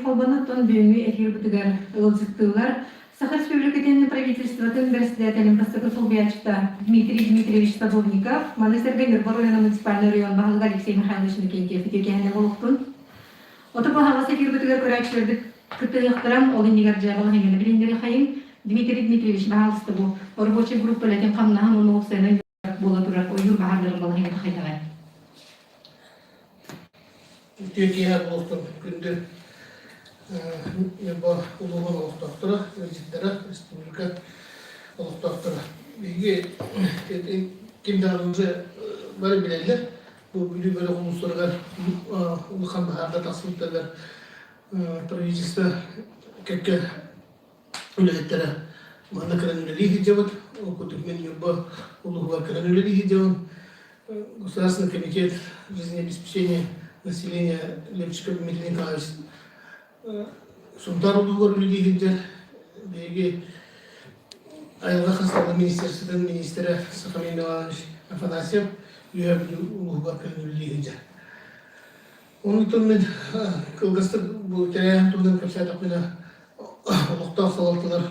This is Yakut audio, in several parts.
холбонуттан бүгүҥҥү эфирбытыгар ыалдьыттыыллар Саха Республикатын правительствотын бэрэссэдээтэлин бастакы солбуйааччыта Дмитрий Дмитриевич Садовников, маны сэргэ Ньурба оройуона муниципальнай оройуон баһылыга Алексей Михайлович Иннокентьев үтүөкэһинэ буолуохтун. Ото баһаҕас эфирбытыгар көрөөччүлэрбит кыттыһыахтара, ол иннигэр дьэ балаһыанньаны билиннэриэхэйиҥ. Дмитрий Дмитриевич, баһаалыста бу рабочай группа үлэтин хамнаһын уонна уопсайынан буола турар ойуур баһаардарын балаһыанньата хайдаҕай? Үтүө киэһэ буолуохтун күндү Ньурба улууһун олохтоохторо, ыалдьыттара, республика олохтоохторо. Биһиги ким даҕаны уже бары билэллэр, бу Бүлүү бөлөх улуустарыгар улахан баһаардар тахсыбыттарыгар правительство кэккэ үлэһиттэрэ манна кэлэн үлэлии сылдьабыт. Ол курдук мин Ньурба улууһугар кэлэн үлэлии сылдьабын. Государственный комитет жизнеобеспечения населения Левчиков Дмитрий Николаевич Сунтаар улууһугар үлэлии сылдьар. Биһиги айылҕа харыстабылын министерствотын министрэ Сахамин Миланович Афанасьев Үөһээ Бүлүү улууһугар кэлэн үлэлии сылдьар. Онтон мин кылгастык бу тэрээһин туһунан кэпсээтэхпинэ, олохтоох салалталар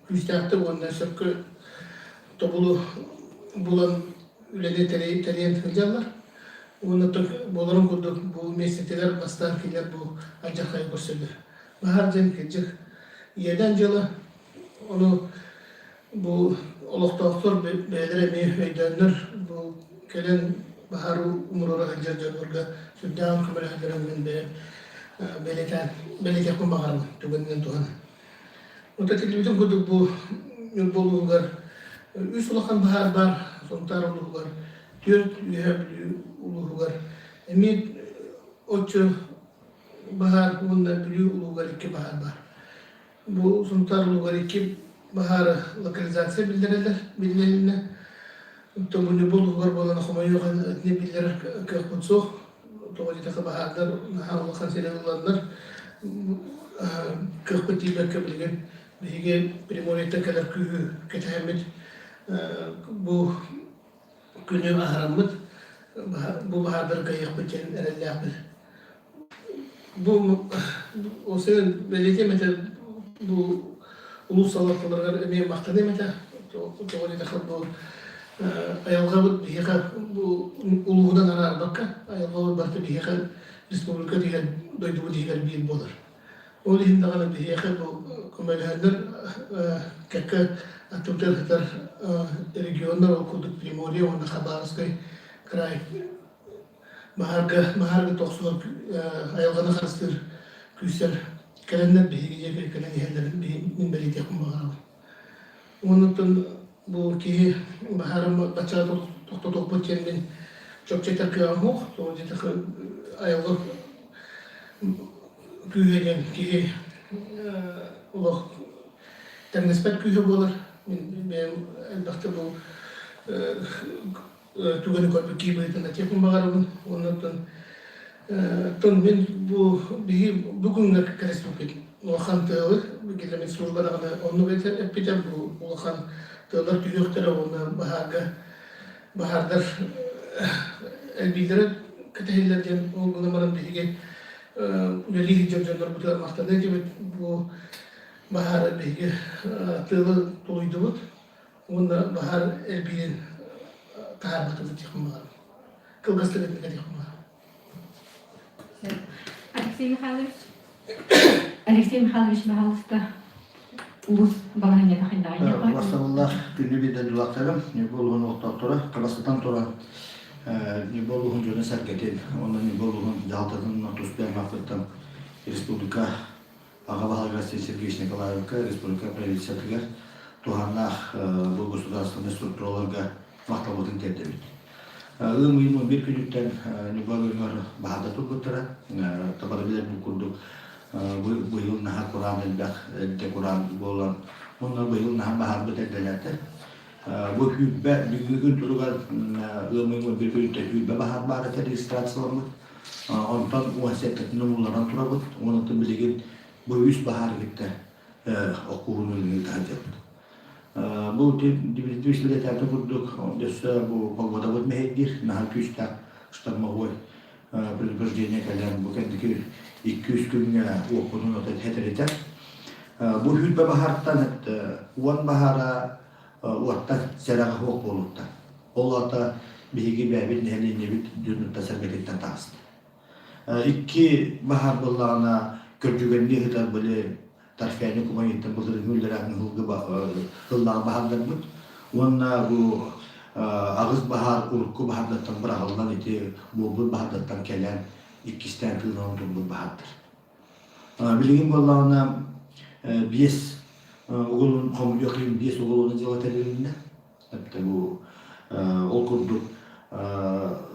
күүстээхтик уонна сөпкө тобулу булан үлэни тэрийэн сылдьаллар. Уонна буоларын курдук бу миэстэтигэр бастаан кинилэр бу алдьархайы көрсөллөр. Баһаар диэн кырдьык иэдээн дьыала. Ону Бу олохтоохтор бэйэлэрэ эмиэ өйдөөннөр, бу кэлэн баһаар умуруора сылдьар дьоннорго сүрдээҕин көмөлөһөллөрүн мин бэйэм бэлиэтээн бэлиэтиэхпин баҕарабын түгэнинэн туһанан. Вот этиллибитин курдук бу Ньурба улууһугар үс улахан баһаар баар, Сунтаар улууһугар түөрт, Үөһээ Бүлүү улууһугар эмиэ оччо баһаар уонна Бүлүү улууһугар икки баһаар баар. Бу Сунтаар улууһугар икки баһаары локализация биллэрэллэр, биллэрилиннэ. Оттон бу Ньурба улууһугар буолан хомойуох итини биллэрэр кыахпыт суох. Тоҕо диэтэххэ баһаардар наһаа улахан сири ылланнар кыахпыт тиийбэккэ билигин биһиги Приморьеттан кэлэр күүһү кэтэһэммит бу күнү аһараммыт бу баһаардары кыайыахпыт диэн эрэллээхпит. Бу осыгын бэлиэтиэм этэ бу улуус салалталарыгар эмиэ махтаныам этэ. Тоҕо диэтэххэ бу айылҕабыт биһиэхэ бу улууһунан араарбакка айылҕабыт барыта биһиэхэ республика иһигэр дойдубут иһигэр биир буолар. Ол иһин даҕаны биһиэхэ бу көмөлөһөннөр кэккэ аттыбытыгар сытар регионнар ол курдук Приморье уонна Хабаровскай край баһаарга баһаарга тохсуһар айылҕаны харыстыыр күүстэр кэлэннэр биһиги дьиэ кэлэн иһэллэрин мин бэлиэтиэхпин баҕарабын. Оннуттан бу киһи баһаарым бачча тохтотуохпут диэн мин чопчу этэр кыаҕым суох. Тоҕо диэтэххэ айылҕа күүһэ диэн киһи олох тэҥнэспэт күүһэ буолар. Мин бэйэм элбэхтик бу түгэни көрбүт киһи быһыытынан этиэхпин баҕарабын. Оннуттан Оттон мин бу биһи бу күҥҥэ кэтэспиппит улахан тыалы гидромет служба даҕаны оннук эппитэ бу улахан тыалар түһүөхтэрэ уонна баһаарга баһаардар элбииллэрэ кэтэһиллэр диэн ол гынан баран биһиги үлэлии сылдьар дьоннорбутугар махтаныа этибит бу баһаары биһиги тыалы тулуйдубут уонна баһаар элбиирин таһаарбатыбыт диэхпин баҕарабын. Кылгастык этинэ диэхпин баҕарабын. Алексей Михайлович, Алексей Михайлович, пожалуйста, улус балаһыанньата хайдаҕый? Бастабыллаах күнү биэрдилактарым, Ньурба улууһун олохтоохторо Кабастатан туран Ньурба улууһун дьоно-сэргэтин уонна Ньурба улууһун дьаһалтатын тус бэйэм ааппыттан республика Аҕа баһылыга Алексей Сергеевич Николаевка республика правительствотыгар туһааннаах бу государственнай структураларга махталбытын тиэрдэбит. Ыам ыйын 11 күнүттэн Ньурба оройуонугар баһаардар турбуттара. Табары билэрбит курдук быйыл наһаа кураан элбэх эрдэ кураан буолан уонна быйыл наһаа баһаарбыт эрдэлээтэ. Бу сүүрбэ бүгүҥҥү күн туругар ыам ыйын 11 күнүттэн сүүрбэ баһаар баар этэ регистрацияламмыт. Онтон 17-тин умулларан турабыт. Онон билигин бу үс баһаар кытта оккуһун үлэни таһдьабыт. Бу Дмитрий бэлиэтээтэ курдук өссө бу погодабыт мэһэйдиир, наһаа күүстээх штормовой. Предупреждение кэлэн бу кэнники 2-3 күҥҥэ уоппутун ото хэтэритэр. Бу 20 баһаартан 10 баһаара уоттан сэрэҕэ суох буолуттар. Ол аата биһиги бэйэбит нэһилиэнньэбит дьонуттан сэргэтиттэн таҕыста. Икки баһаар буоллаҕына көрдьүгэннии сытар били торфяник умайыыттан былырыыҥҥы үллэрээҥҥи сыллааҕы баһаардарбыт уонна бу аҕыс баһаар урукку баһаардартан быраҕыллан ити буолбут баһаардартан кэлэн иккистээн тыынан турбут баһаардар. Билигин буоллаҕына биэс угулун хомуйуох иһин биэс уголовнай дьыала тэрилиннэ. Бу ол курдук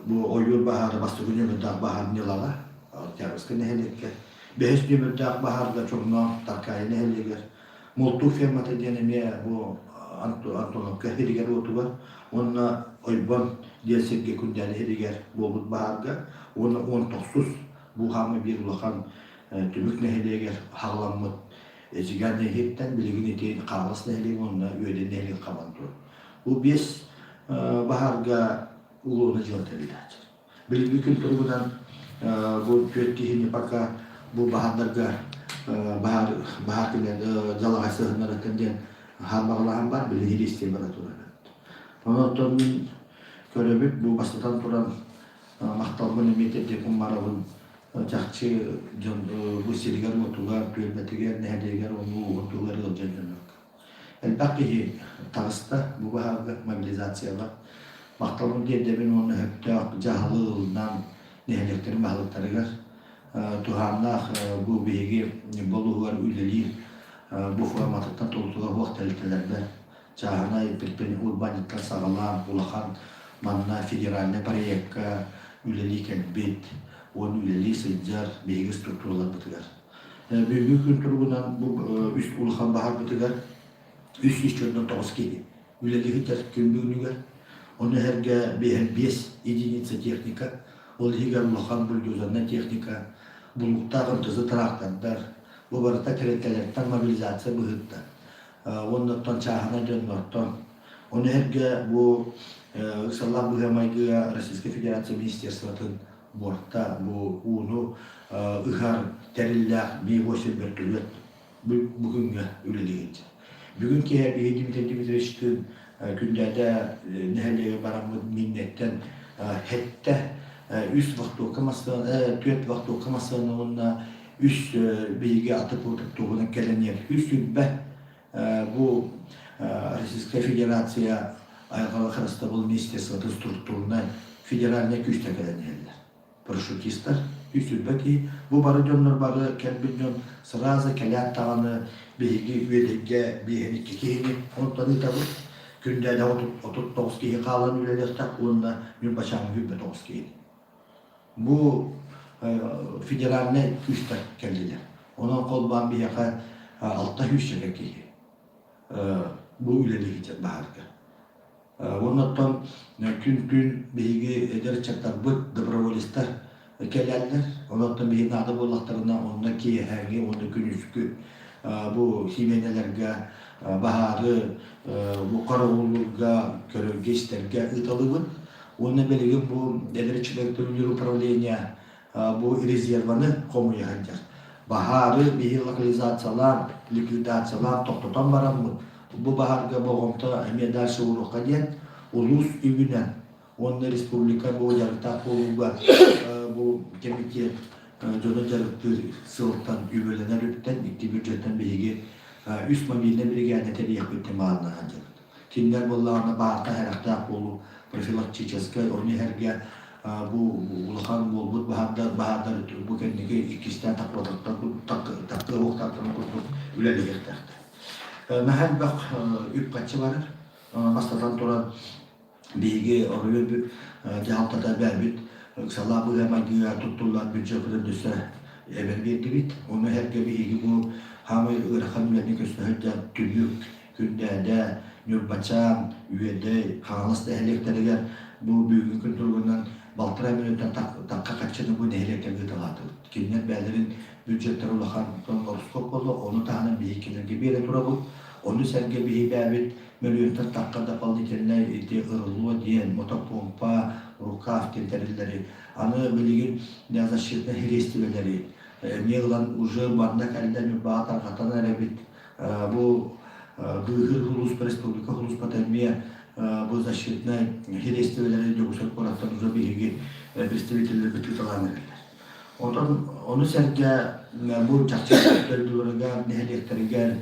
бу ойуур баһаара бастакы нүөмэрдээх баһаар Ньылаҕа, Октябрьскай нэһилиэккэ, бэһис нүөмэрдээх баһаарга Чоҥноох Таркаайы нэһилиэгэр, Мултуур фермата диэн эмиэ бу Антоновка сиригэр-уотугар уонна Ойбон диэн сиргэ Күндээли сиригэр буолбут баһаарга уонна 19 бу хаамыы биир улахан Түмүк нэһилиэгэр хаҕыламмыт Эдьигээн нэһилиэктэн билигин ити Хаҥалас нэһилиэгэ уонна Үөдэн нэһилиэгэ хабан турар. Бу биэс баһаарга уголовнай дьыала тэриллээччи. Билиҥҥи күн туругунан бу түөрт киһини пока бу баһаардарга баһаар баһаар күнэ дьалаҕай сыһыннарыттан диэн хаалбаҕалаһан бар билигин илиистиэн бара турар. Онон мин көрөбүт бу бастатан туран махталбын эмиэ тиэрдиэхпин барабын чахчы дьон бу сиригэр-уотугар, түөлбэтигэр, нэһилиэгэр уонна ууһун ыалдьар дьоннорго. Элбэх киһи таҕыста бу баһаарга, мобилизацияҕа. Махталым тиэрдэбин уонна сөптөөх дьаһалы ылынан нэһилиэктэрин баһылыктарыгар туһааннаах бу биһиги болуһугар үлэлиир бу форматыттан тулутуга суох тэрилтэлэрбэр чааһынай урбаанньыттан саҕалаан улахан манна федеральнай проекка үлэлии кэлбит уонна үлэлии сылдьар биһиги структураларбытыгар. Бүгүҥҥү күн туругунан бу үс улахан баһаарбытыгар 309 киһи үлэлии сылдьар күн бүгүнүгэр. Ону эһэргэ биэс единица техника, ол иһигэр улахан бульдозерная техника, булууктаах МТЗ трактордар, бу барыта тэрилтэлэртэн мобилизация быһыытынан уонна оттон чааһынай дьоннортон. Ону эргэ бу ыксаллаах быһыы-майгыга Российскай Федерация Министерствотын борта бу ууну ыһар тэриллээх Ми-8 бөртөлүөт бүгүҥҥэ үлэлиир. Бүгүн киэһэ биһиги Дмитрий Дмитриевичтыын Күндээдэ нэһилиэгэр бараммыт Миннэттэн хэттэ үс вахтовка массыына, түөрт вахтовка массыына уонна үс биһиги аты туһунан кэлэн иһэр үс сүрбэ бу Российская Федерация айылҕа харыстабыл министерствота структурнай федеральнай күүстэр кэлэн иһэллэр. Парашютистар үс сүрбэ киһи. Бу бары дьоннор бары кэлбит дьон сразу кэлээт даҕаны биһиги Үөдэйгэ биэһин икки киһини онтон ыытабыт. Күндээдэ 39 киһи хаалан үлэлиэхтээх уонна Ньурбачааҥҥа 29 киһини. Бу федеральнай күүстэр кэллилэр. Онон холбоон биһиэхэ 600 киһи бу үлэлиир баһаарга. Оннуттан күн-күн биһиги эдэр ыччаттарбыт, доброволецтар кэлэллэр. Онон биһиги наада буоллахтарына онно киэһээҥи уонна күнүскү бу симиэнэлэргэ баһаары бу карауллуурга, көрөргө-истэргэ ыыталыбыт. Уонна билигин бу эдэр ыччаттар управление бу резерваны хомуйа сылдьар. Баһаары биһи локализациялаан, ликвидациялаан тохтотон бараммыт, бу баһаарга болҕомто эмиэ дальше ууруохха диэн улуус үбүнэн уонна республика бу дьарыктаах буолууга бу кэмитиэт дьону дьарыктыыр сылтан үбүлэнэр үптэн икки бюджеттан биһиги үс мобильнай биригээдэ тэрийиэхпит бааллаах сылдьабыт. Кинилэр буоллаҕына баартан сэрэхтээх буолуу профилактическай, ону иһэргэ бу улахан буолбут баһаардар баһаардар бу кэнники иккистээн таккы уохтаахтарын курдук үлэлэһиэхтээхтэр. Наһаа элбэх үп-харчы барар. Бастатан туран биһиги оройуон дьаһалтата бэйэбит ыксалаах быһыы-майгыга туттуллар бюджеппытын өссө эбэн биэрдибит. Ону сэргэ биһиги бу хаамай ыарахан үлэни көстө сылдьар түмүк Күндээдэ, Ньурбачаан, Үөдэй, Хаҥалас нэһилиэктэригэр бу бүгүҥҥү күн туругунан балтараа мүнүүттэн тахха харчыны бу нэһилиэктэргэ ыыталаатыбыт. Кинилэр бэйэлэрин бюджеттара улахан ороскуот буолла, ону таһынан биһиги кинилэргэ биэрэ турабыт. Ону сэргэ биһи бэйэбит мөлүйүөнтэн тахха дополнительнай ити ырыллуо диэн мотопомпа, Рукав диэн тэриллэри, аны билигин защитнай сириэстибэлэри эмиэ ылан уже манна кэллэ Ньурбаҕа тарҕатан эрэбит. Бу Быыһыыр сулууспа республика сулууспата эмиэ бу защитнай сириэстибэлэри Дьокуускай куораттан уже биһиги представителлэрбит ыыталаан эрэллэр. Онтон ону сэргэ бу чахчы дойдуларыгар, нэһилиэктэригэр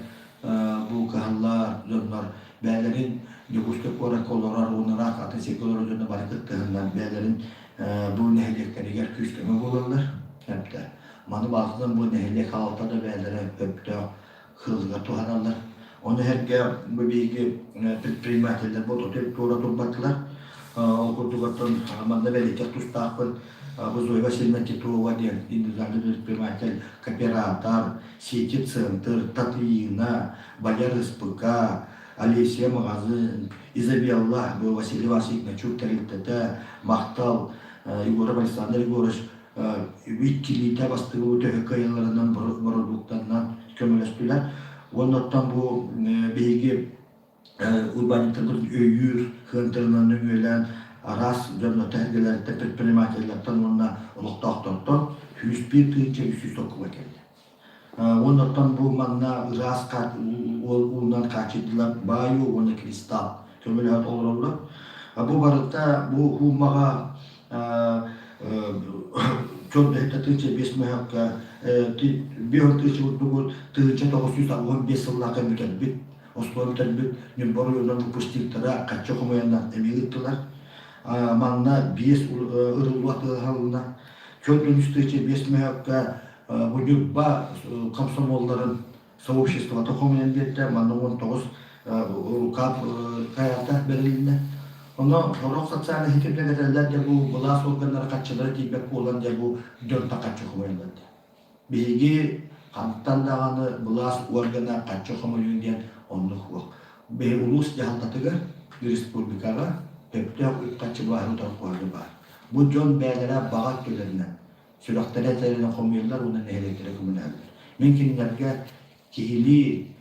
бу кыһаллар дьоннор бэйэлэрин Дьокуускай куоракка олорор уонна ыраах атын сиргэ олорор дьонно бары кыттыһыннар бэйэлэрин бу нэһилиэктэригэр күүс-көмө буолаллар. Эптэ. Маны баҕатынан бу нэһилиэк халалта да бэйэлэрэ өптөөх кыылыгар туһаналлар. Ону сэргэ бу биһиги предпринимателлэр бу оту туора турбатылар. Ол курдук оттон манна бэлиэтэх тустаахпын бу Зоя Васильевна Титова диэн индивидуальный предприниматель, кооператор, сити-центр, Татыйыына, Баяр СПК, Олеся маҕаһыын, Изабелла, бу Василий Васильевич Игнатьев тэрилтэтэ, Махтал, Егоров Александр Егорович иккилиитэ бастыгы төһө кыайалларынан бородууктанан көмөлөстүлэр. Уонна оттон бу биһиги урбаанньыктарбытын өйүүр, кыантарынан нөҥүөлээн араас дьонно тэһэргэлэриттэн, предпринимателлэртэн уонна олохтоохтортон 101 300 солкуба кэллэ. Уонна оттон бу манна ыраас уунан хааччыйдылар баайуу уонна кристалл көмөлөһөн олороллор. Бу барыта бу уумаҕа чон 5 мөһөккө 5 курдугу 1985 сыллаахха бүтэрбит оскуола бүтэрбит Ньурба оройуонун выпускниктара хаччы хомуйаннар эмиэ ыыттылар. Манна биэс ырыллуа тыаһалына чон 3 мөһөккө бу Ньурба комсомолларын сообществота хомуйан биэрдэ, манна 19 рукав хайата бэрилиннэ. Оно сорох социальнай ситимнэр этэллэр дьэ бу былаас органнара хаччылара тиийбэт буолан дьэ бу дьонтон хаччы хомуйаллар диэн. Биһиги хантан даҕаны былаас органа хаччы хомуйун диэн оннук суох. Биһи улуус дьаһалтатыгар, республикаҕа сөптөөх үп-хаччы былааһын утары баар. Бу дьон бэйэлэрэ баҕа өттүлэринэн сүрэхтэрэ этэринэн хомуйаллар уонна нэһилиэктэрэ көмөлөһөллөр. Мин кинилэргэ киһилии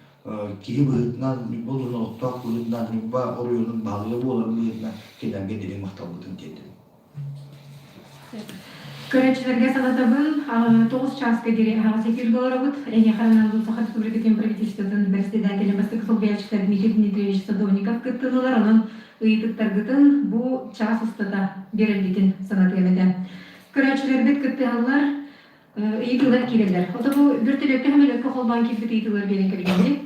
киһи быһыытынан Ньурба улууһун олохтоох быһыытынан Ньурба оройуонун баһылыга буоларын быһыытынан кинилэргэ дириҥ махталбытын тиэрдэбин. Көрөөччүлэргэ санатабын, 9 чааска диэри аһаҕас эфиргэ олоробут. Эһиэхэ анаан Саха Республикатын правительствотын председателэ бастакы солбуйааччыта Дмитрий Дмитриевич Садовников кыттыылар. Онон ыйытыктаргытын бу чаас устата биэрэргитин санатыам этэ. Көрөөччүлэрбит кыттыһаллар, ыйытыылар киирэллэр. Ото бу бөртөлүөккэ сөмөлүөккэ холбоон киирбит ыйытыылар биэрэн кэбиһэбин.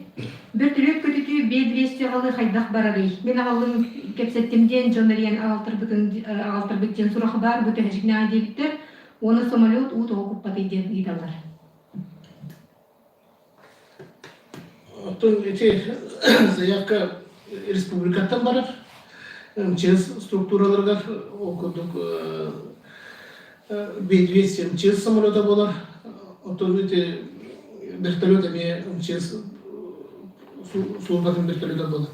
Бөртөлүөт көтүтүү B200 аҕалы хайдах барарый? Мин аҕаллым кэпсэттим диэн дьон эрийэн аҕалтарбытын аҕалтарбыт диэн сурах баар, бу төһөчүкнэҕэ диэбиттэр. Уонна самолет уу тоҕо куппатый диэн ыйыталлар. Оттон ити заявка республикаттан барар. МЧС структураларыгар ол курдук B200 МЧС самолета буолар. Оттон ити вертолет эмиэ МЧС службатын вертолета буолар.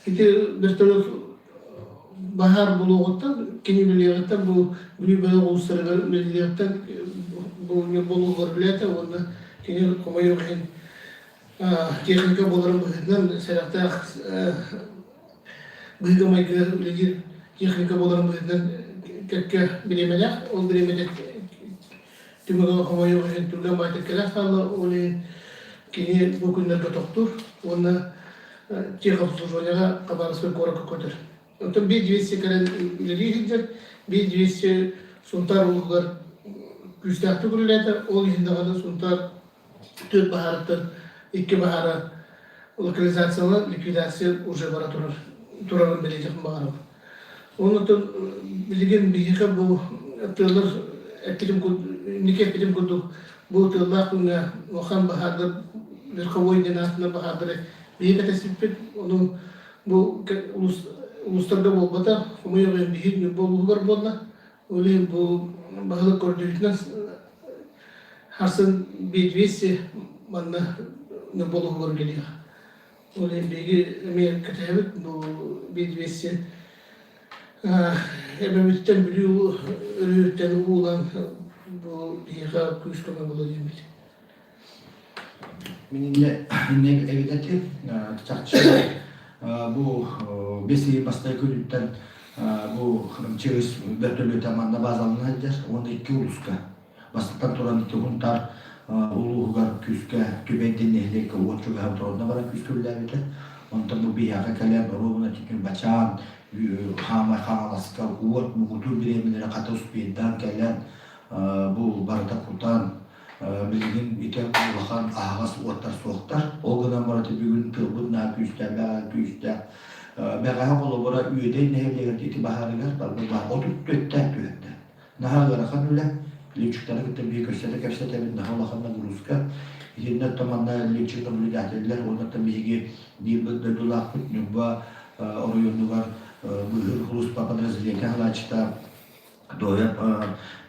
Ити вертолет баһаар булуоҕуттан, кини үлэлиэҕиттэн бу Бүлүү бөлөх улуустарыгар үлэлиэҕиттэн бу Ньурба улууһугар үлэлээтэ уонна кини хомойуох иһин техника буоларын быһыытынан сэрэхтээх быһыыга-майгыга үлэлиир техника буоларын быһыытынан кэккэ бириэмэлээх. Ол бириэмэтэ түмүгэ хомойуох иһин түргэн баайтык кэлэн хаалла. Ол иһин кини бу күннэргэ тохтуур уонна техобслуживаниеҕа Хабаровскай куоракка көтөр. Оттон B200 кэлэн үлэлии сылдьар, B200 Сунтаар улууһугар күүстээхтик үлэлээтэ. Ол иһин даҕаны Сунтаар төрт баһаарыттан икки баһаара локализацияланан ликвидация уже бара турар турарын бэлиэтиэхпин баҕарабын. Онон билигин биһиэхэ бу тыаллар эппитим инники эппитим курдук бу тыаллаах күҥҥэ улахан баһаардар верховой диэн аатынан баһаардары биһиги кэтэспиппит. Ону бу улуустарга буолбата, хомойуох иһин биһиги Ньурба улууһугар буолла. Ол иһин бу баһылык көрдүүтүнэн харсын B200 манна Ньурба улууһугар үлэлиэҕэ. Ол иһин биһиги эмиэ кэтэһэбит бу B200 эбэбиттэн Бүлүү өрүһүттэн уулан бу биһиэхэ күүс-көмө буолуо диэммит. Мин инньэ инньэ эбит этим. Чахчы бу бэс ыйын бастакы күнүттэн. Бу МЧС бөртөлүөтэ манна базалана сылдьар уонна икки улууска. Бастатан туран ити Сунтаар улууһугар күүскэ Түбэй диэн нэһилиэккэ уот чугаһаан туран баран күүскэ үлэлээбитэ. Онтон бу биһиэхэ кэлэн оруобуна ити Бачаан, Хаамай Хаҥаласка уот муҥутуур бириэмэлэрэ хата успейдаан кэлэн бу барыта кутан билигин ити улахан аһаҕас уоттар суохтар. Ол гынан баран ити бүгүн тыалбыт наһаа күүстээх, бэҕэһээ күүстээх. Бэҕэһээ холобура Үөдэй нэһилиэгэр ити баһаарыгар барбыт баһаар 34-тээх түһэрдэ. Наһаа ыарахан үлэ. Летчиктары кытта биир көрсөтө кэпсэтэбит, наһаа улахан нагрузка. Итиннэ оттон манна летчик наблюдателлэр уонна оттон биһиги биир дойдулаахпыт Ньурба оройуонугар быыһыыр сулууспа подразделение салааччыта Доев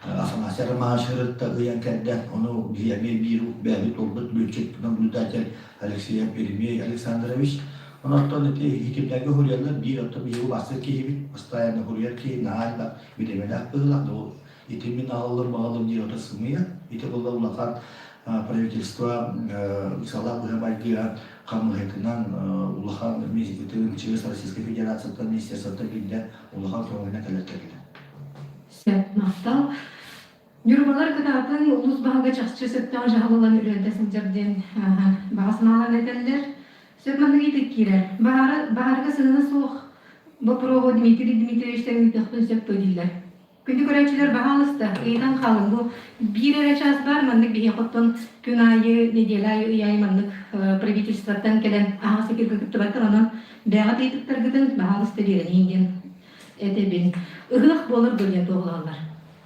Афанасий Романович ырытта ыйан кэлдэ. Ону биһи эмиэ биир бэйэбит уолбут летчик наблюдатель Алексеев Еремей Александрович. Онон ити хитимнэргэ хуруйаллар биир оттон биһиги бастыыр киһибит, постоянно хуруйар киһи наһаа элбэх бириэмэлээх быһыылаах. Ол ити мин аҕаллым баҕалым диир ото сымыйа. Ити буолла улахан правительство ыксалаах быһа-майгыга хамыыһыйатынан улахан МЧС Российской Федерацияттан министерствоттан биирдэ улахан көҥүлүнэн кэлэр кэллэ. Сөп, махтал. Ньурбалар кытаатын улуус баһылыга чахчы сөптөөх дьаһал ылан үлэлэтэ сылдьар диэн баҕа санааларын этэллэр. Сөп маннык ыйытык киирэр. Баһаарга сыһыана суох боппуруоһу Дмитрий Дмитриевичтэн ыытыахпын сөп дуо дииллэр. Күндү көрөөччүлэр, баһаалыста, ыйытан хаалыҥ. Бу биир эрэ чаас баар, маннык биһиэхэ оттон күн аайы, нэдиэлэ аайы, ый аайы маннык правительствоттан кэлэн аһаҕас эфиргэ кыттыбаттар. Онон бэйэҕит ыйытыктаргытын баһаалыста биэрэн иһин диэн этэбин. Ыһыах буолар дуо диэн туоһулаһаллар.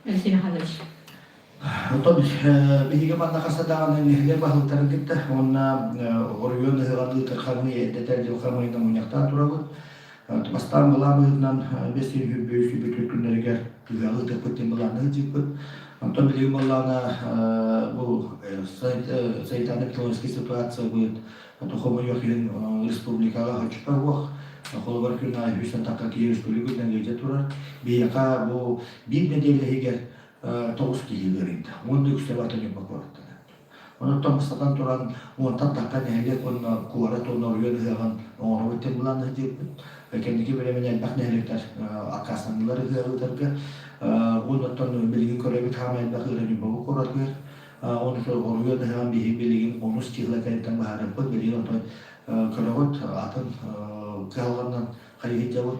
Алексей Михайлович. Оттон биһиги манна хаста даҕаны нэһилиэк баһылыктарын кытта уонна оройуон ыһыаҕын ыытар хамыы эрдэтэр дьыл хамыыһынан мунньахтаан турабыт. Бастаан былаан быһыытынан 5 сүүс күннэригэр ыһыаҕы ыытыахпыт диэн былаанныы сылдьыппыт. Онтон билигин буоллаҕына бу санитарно-эпидемиологическай ситуация быт хомойуох иһин республикаҕа хоччута суох. Холобур күн аайы үс тахха киһи республика үрдүнэн ыалдьа турар. Биһиэхэ бу биир нэдиэлэ иһигэр тоҕус киһи ыарыйда. Уонна үксэ барыта Ньурба куораттан. Онон бастатан туран уонтан тахха нэһилиэк уонна куорат уонна оройуон ыһыаҕын оҥоробут диэн былаан ыһдьыппыт. Кэнники бириэмэнэ элбэх нэһилиэктэр аккаастаннылар ыһыаҕы ыытарга. Уоннаттан билигин көрөбүт хаамай элбэх ыара Ньурба куоратыгар. Оны оройуон ыһыаҕын биһиги билигин онус чыһыла кэлиттэн быһаарыппыт. Билигин онтон көрөҕүт атын кыһалҕаннан хайыһыйдабыт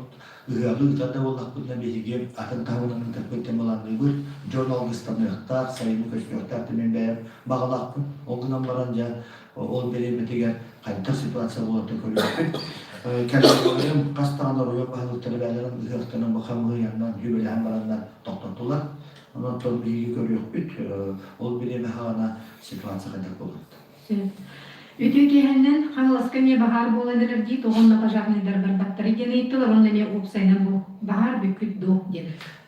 ыһыаҕы ыытар да буоллахпытына биһиги атын таһымынан ыытарбыт диэн былаанныыбыт. Дьон алгыстаныахтаах, сайыны көрсүөхтээх диэн мин бэйэм баҕалаахпын. Ол гынан баран дьэ ол бириэмэтигэр хайдах ситуация буоларын көрүөхпүт. Кэлэн хас даҕаны оройуон баһылыктара бэйэлэрин ыһыахтарын бу хамыыһыйаннан сүбэлэһэн бараннар тохтоттулар. Онон биһиги көрүөхпүт. Ол бириэмэ хаҕана ситуация хайдах буолар. Сөп. Үтүө киэһэннэн Хаҥаласка эмиэ баһаар буолан эрэр дии, тоҕо онно пожарнайдар барбаттарый диэн ыйыттылар, онно эмиэ уопсайынан бу баһаар бүккүт дуо диэн.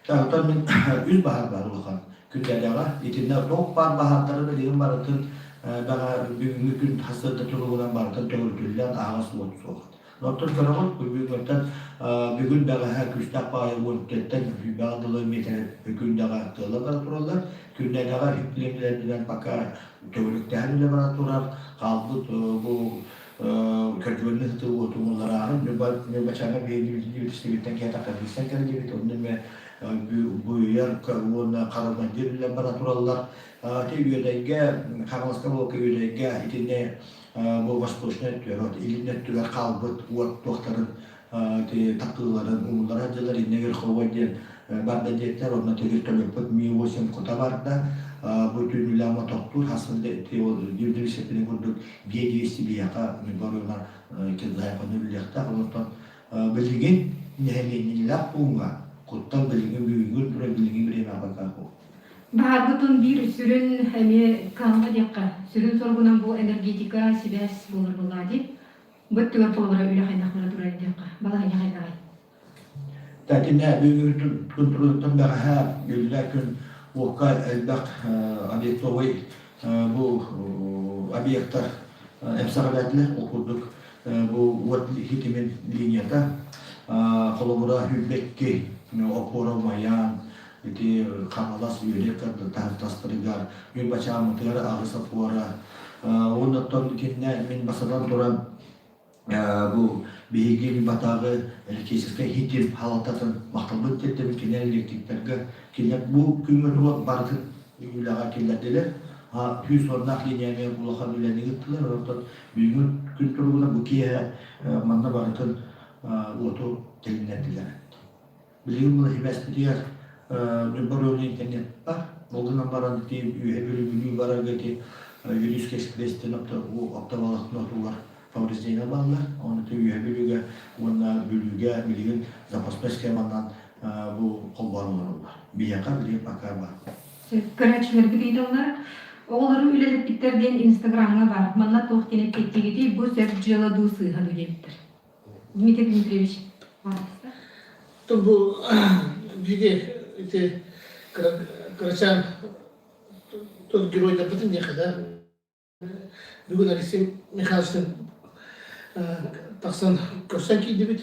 Оттон мин үс баһаар баар улахан күннээҕэ. Итиннэ туох баар баһаардары билигин барытын баҕа бүгүҥҥү күн сарсыарда туругунан барытын төгүрүтүллэн аһаҕас уот суох. Оттон көрөҕүт, бүгүҥҥүттэн бүгүн бэҕэһээ күүстээх баайы 14-тэн сүүрбэҕэ дылы миэтэрэ күндэҕэ тыала бара тураллар. Күннээтэҕэ үп пока төгүрүктэһэн үлэ бара турар. Хаалбыт бу көрдүгэннэ сытыы уотуҥуллараарын Ньурбачааҥҥа биһиги киһи тахса кэллибит. Онно эмэ буйар уонна харамайдыыр үлэ бара тураллар. Ити Үөдэйгэ, Хаҥаласка буолка Үөдэйгэ итиннэ бу восточнай өттүгэр, илин өттүгэр хаалбыт уот туохтарын тактыыларын умуллара сылдьаллар иннэ верховой диэн барда диэттэр онно тигир төлөппүт ми-8 кута барда бу түүнүлээн тохтуур хасын дивдивисепини курдук биэ 200 биһиэхэ боруонар килзайканы үллэхтээх онтон билигин нэһилиэнньэлээх пууҥҥа куттал билигин бүгүҥҥү тура билигин бириэмэҕэ пока Баһаарбытын биир сүрүн эмиэ кыһалҕа диэххэ, сүрүн соругунан бу энергетика, сибээс буолар буоллаҕа дии. Бу өттүгэр холобура үлэ хайдах бара турар диэххэ, балаһыанньа хайдаҕый? Тэтинэ бүгүҥҥү күн туругуттан бэҕэһээ үллэ күн уокка элбэх объектовай бу объектар эмсэҕэлээтилэр. Ол курдук бу уот хитимин линията холобура Хүлбэкки опора умайан ити Хаҥалас үөрэх тастарыгар Ньурбачааммытыгар аҕыс опора уонна оттон итиннэ мин басатан туран. Бу биһиги Ньурбатааҕы электрическай хитим халалтатын махталбыт тиэрдэбит кинилэр электриктэргэ кинилэр бу күҥҥэ тула барытын үлэҕэ киллэрдилэр. Күүс уоннаах линияны улахан үлэни ыыттылар. Онтон бүгүҥҥү күн туругунан бу киэһэ манна барытын уоту тилиннэрдилэр. Билигин бұл сибээспитигэр Ньурба оройуонун интернет бар. Ол гынан баран ити үөһэ Бүлүү Бүлүү барарга ити Юрийский экспресстэн оптоволокно отугар повреждение бааллар. Оны ити үөһэ Бүлүүгэ уонна Бүлүүгэ билигин запасной схеманан бу холбоон олороллор. Биһиэхэ билигин пока бар. Көрөөччүлэрбит ыйыталлар. Оҕолору үлэлэппиттэр диэн Инстаграмҥа бар. Манна туох диэн эппиэттиигитий? Бу сөп дьыала дуу сыыһа дуу диэбиттэр. Дмитрий Дмитриевич, Бу биһиги ити кырачаан тот геройдарбытын диэхэ да бүгүн Алексей Михайловичтан тахсан көрсөн киирдибит.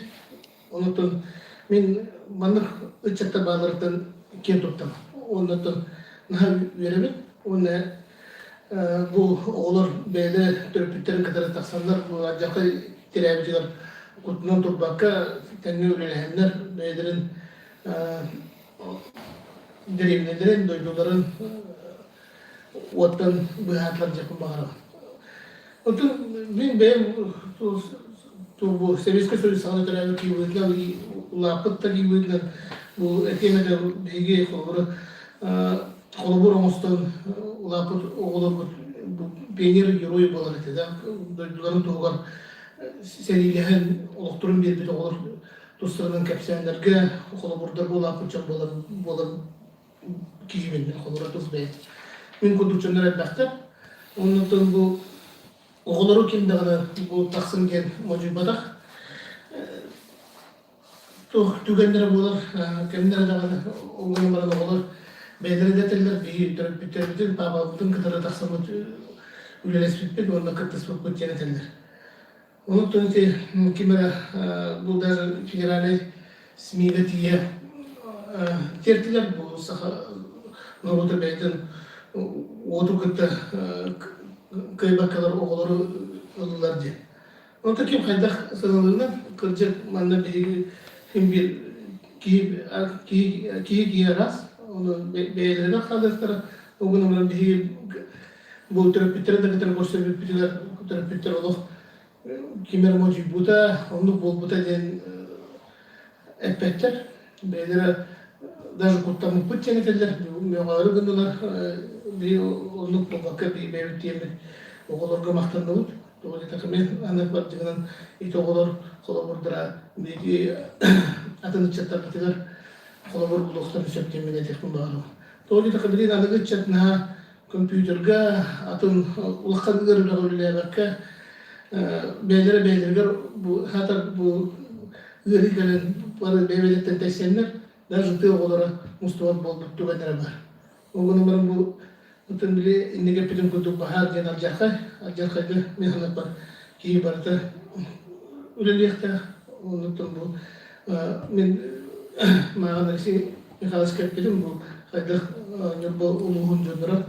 Онутун мин маннык ыччаттар бааларыттан киэн туттам. Оннуттан наһаа үөрэбин. Уонна Бу оҕолор бэйэлэрэ төрөппүттэрин кытары тахсаннар, бу алдьархай тирээбитигэр кутунан турбакка тэҥҥэ үлэлэһэннэр бэйэлэрин дэриэбинэлэрин, дойдуларын уоттан быыһаатылар диэхпин баҕарабын. Оттон мин бэйэм бу Сэбиэскэй Союз саҕана төрөөбүт киһи быһыытынан улааппыт да киһи быһыытынан бу этиэм этэ биһиги холобура холобур оҥостон улааппыт оҕолорбут бу пионер герой буолар этэ да дойдуларын туһугар сэриилэһэн олохторун биэрбит оҕолор тустарынан кэпсээннэргэ холобурдарга улааппыт дьон буолар буолар киһибин холобура тус бэйэм мин курдук дьоннор элбэхтэр оннуттан бу оҕолору ким даҕаны бу тахсын диэн модьуйбатах Туох түгэннэрэ буолар, кэмнэрэ даҕаны ол гынан баран оҕолор бэйэлэрэ да этэллэр, биһиги төрөппүттэрбитин, паапабытын кытары тахсаммыт үлэлэспиппит уонна кыттыспыппыт диэн этэллэр. Онон ити ким эрэ бу даже федеральнай СМИ-гэ тиийэ тиэртилэр бу саха норуота бэйэтин уоту кытта кыайбаккалар оҕолору ыллылар диэн. Онто ким хайдах сыаналыырынан, кырдьык манна биһиги ким биир киһи киһи киһи араас, ону бэйэлэригэр хаалыахтара. Ол гынан баран биһиги бу төрөппүттэрин да кытары көрсөрбүппүтүгэр төрөппүттэр олох ким эрэ модьуйбута, оннук буолбута диэн эппэттэр. Бэйэлэрэ даже куттаммыппыт диэн этэллэр, мөҕөөрү гыннылар, биһи оннук буолбакка бэйэбит диэммит оҕолорго махтанныбыт. Тоҕо диэтэххэ мин аны бардьыгынан ити оҕолор холобурдара биһиги атын ыччаттарбытыгар холобур булуохтарын сөп диэн мин этиэхпин баҕарабын. Тоҕо диэтэххэ билигин аныгы ыччат наһаа компьютерга атын улахан ыар үлэҕэ үлэлээбэккэ бэйэлэрэ бэйэлэригэр бу саатар бу ыарыы кэлэн бары бэйэ-бэйэлэриттэн тэйсэннэр даже тыа оҕолоро мустубат буолбут түгэннэрэ баар. Ол гынан баран бу оттон били инники эппитим курдук баһаар диэн алдьархай, алдьархайга мин санааппар киһи барыта үлэлиэхтээх. Оннуттан бу мин мааҕын Алексей Михайлович эппитим бу хайдах Ньурба улууһун дьонноро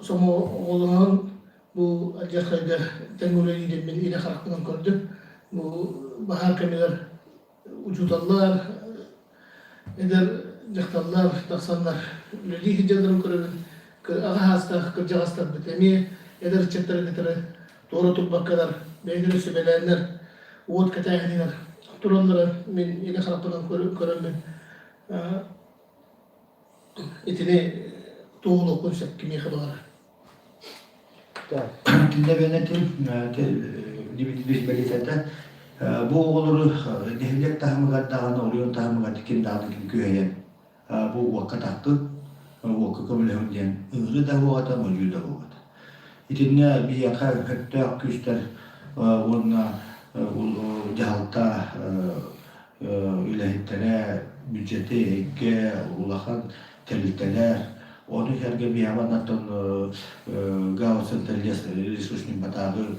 сомоҕолоһон бу алдьархайга тэҥҥэ үлэлиирин мин илэ харахпынан көрдүм. Бу баһаар кэмигэр учууталлар, эдэр дьахталлар тахсаннар үлэлии сылдьалларын көрөбүн. Аҕа саастаах кырдьаҕастарбыт эмиэ эдэр ыччаттары кытары туора турбаккалар, бэйэлэрэ сүбэлээннэр уот кэтээһинигэр тураллара мин илэ харахпынан көрөммүн итини туоһулуохпун сөп кимиэхэ баҕарар. Кинилэр Дмитрий бэлиэтээтэ бу оҕолору нэһилиэк таһымыгар даҕаны, оройуон таһымыгар ким даҕаны ким күһэйэн бу уокка тахтын, уокка көмөлөһүҥ диэн ыҥырыы да буоҕата, модьуйуу да буоҕата. Итиннэ биһиэхэ сөптөөх күүстэр уонна дьаһалта үлэһиттэрэ, бюджеты эйгэ, улахан тэрилтэлэр, ону сэргэ биһиэхэ маннаттан ГАУ-центр ресурсный батаагы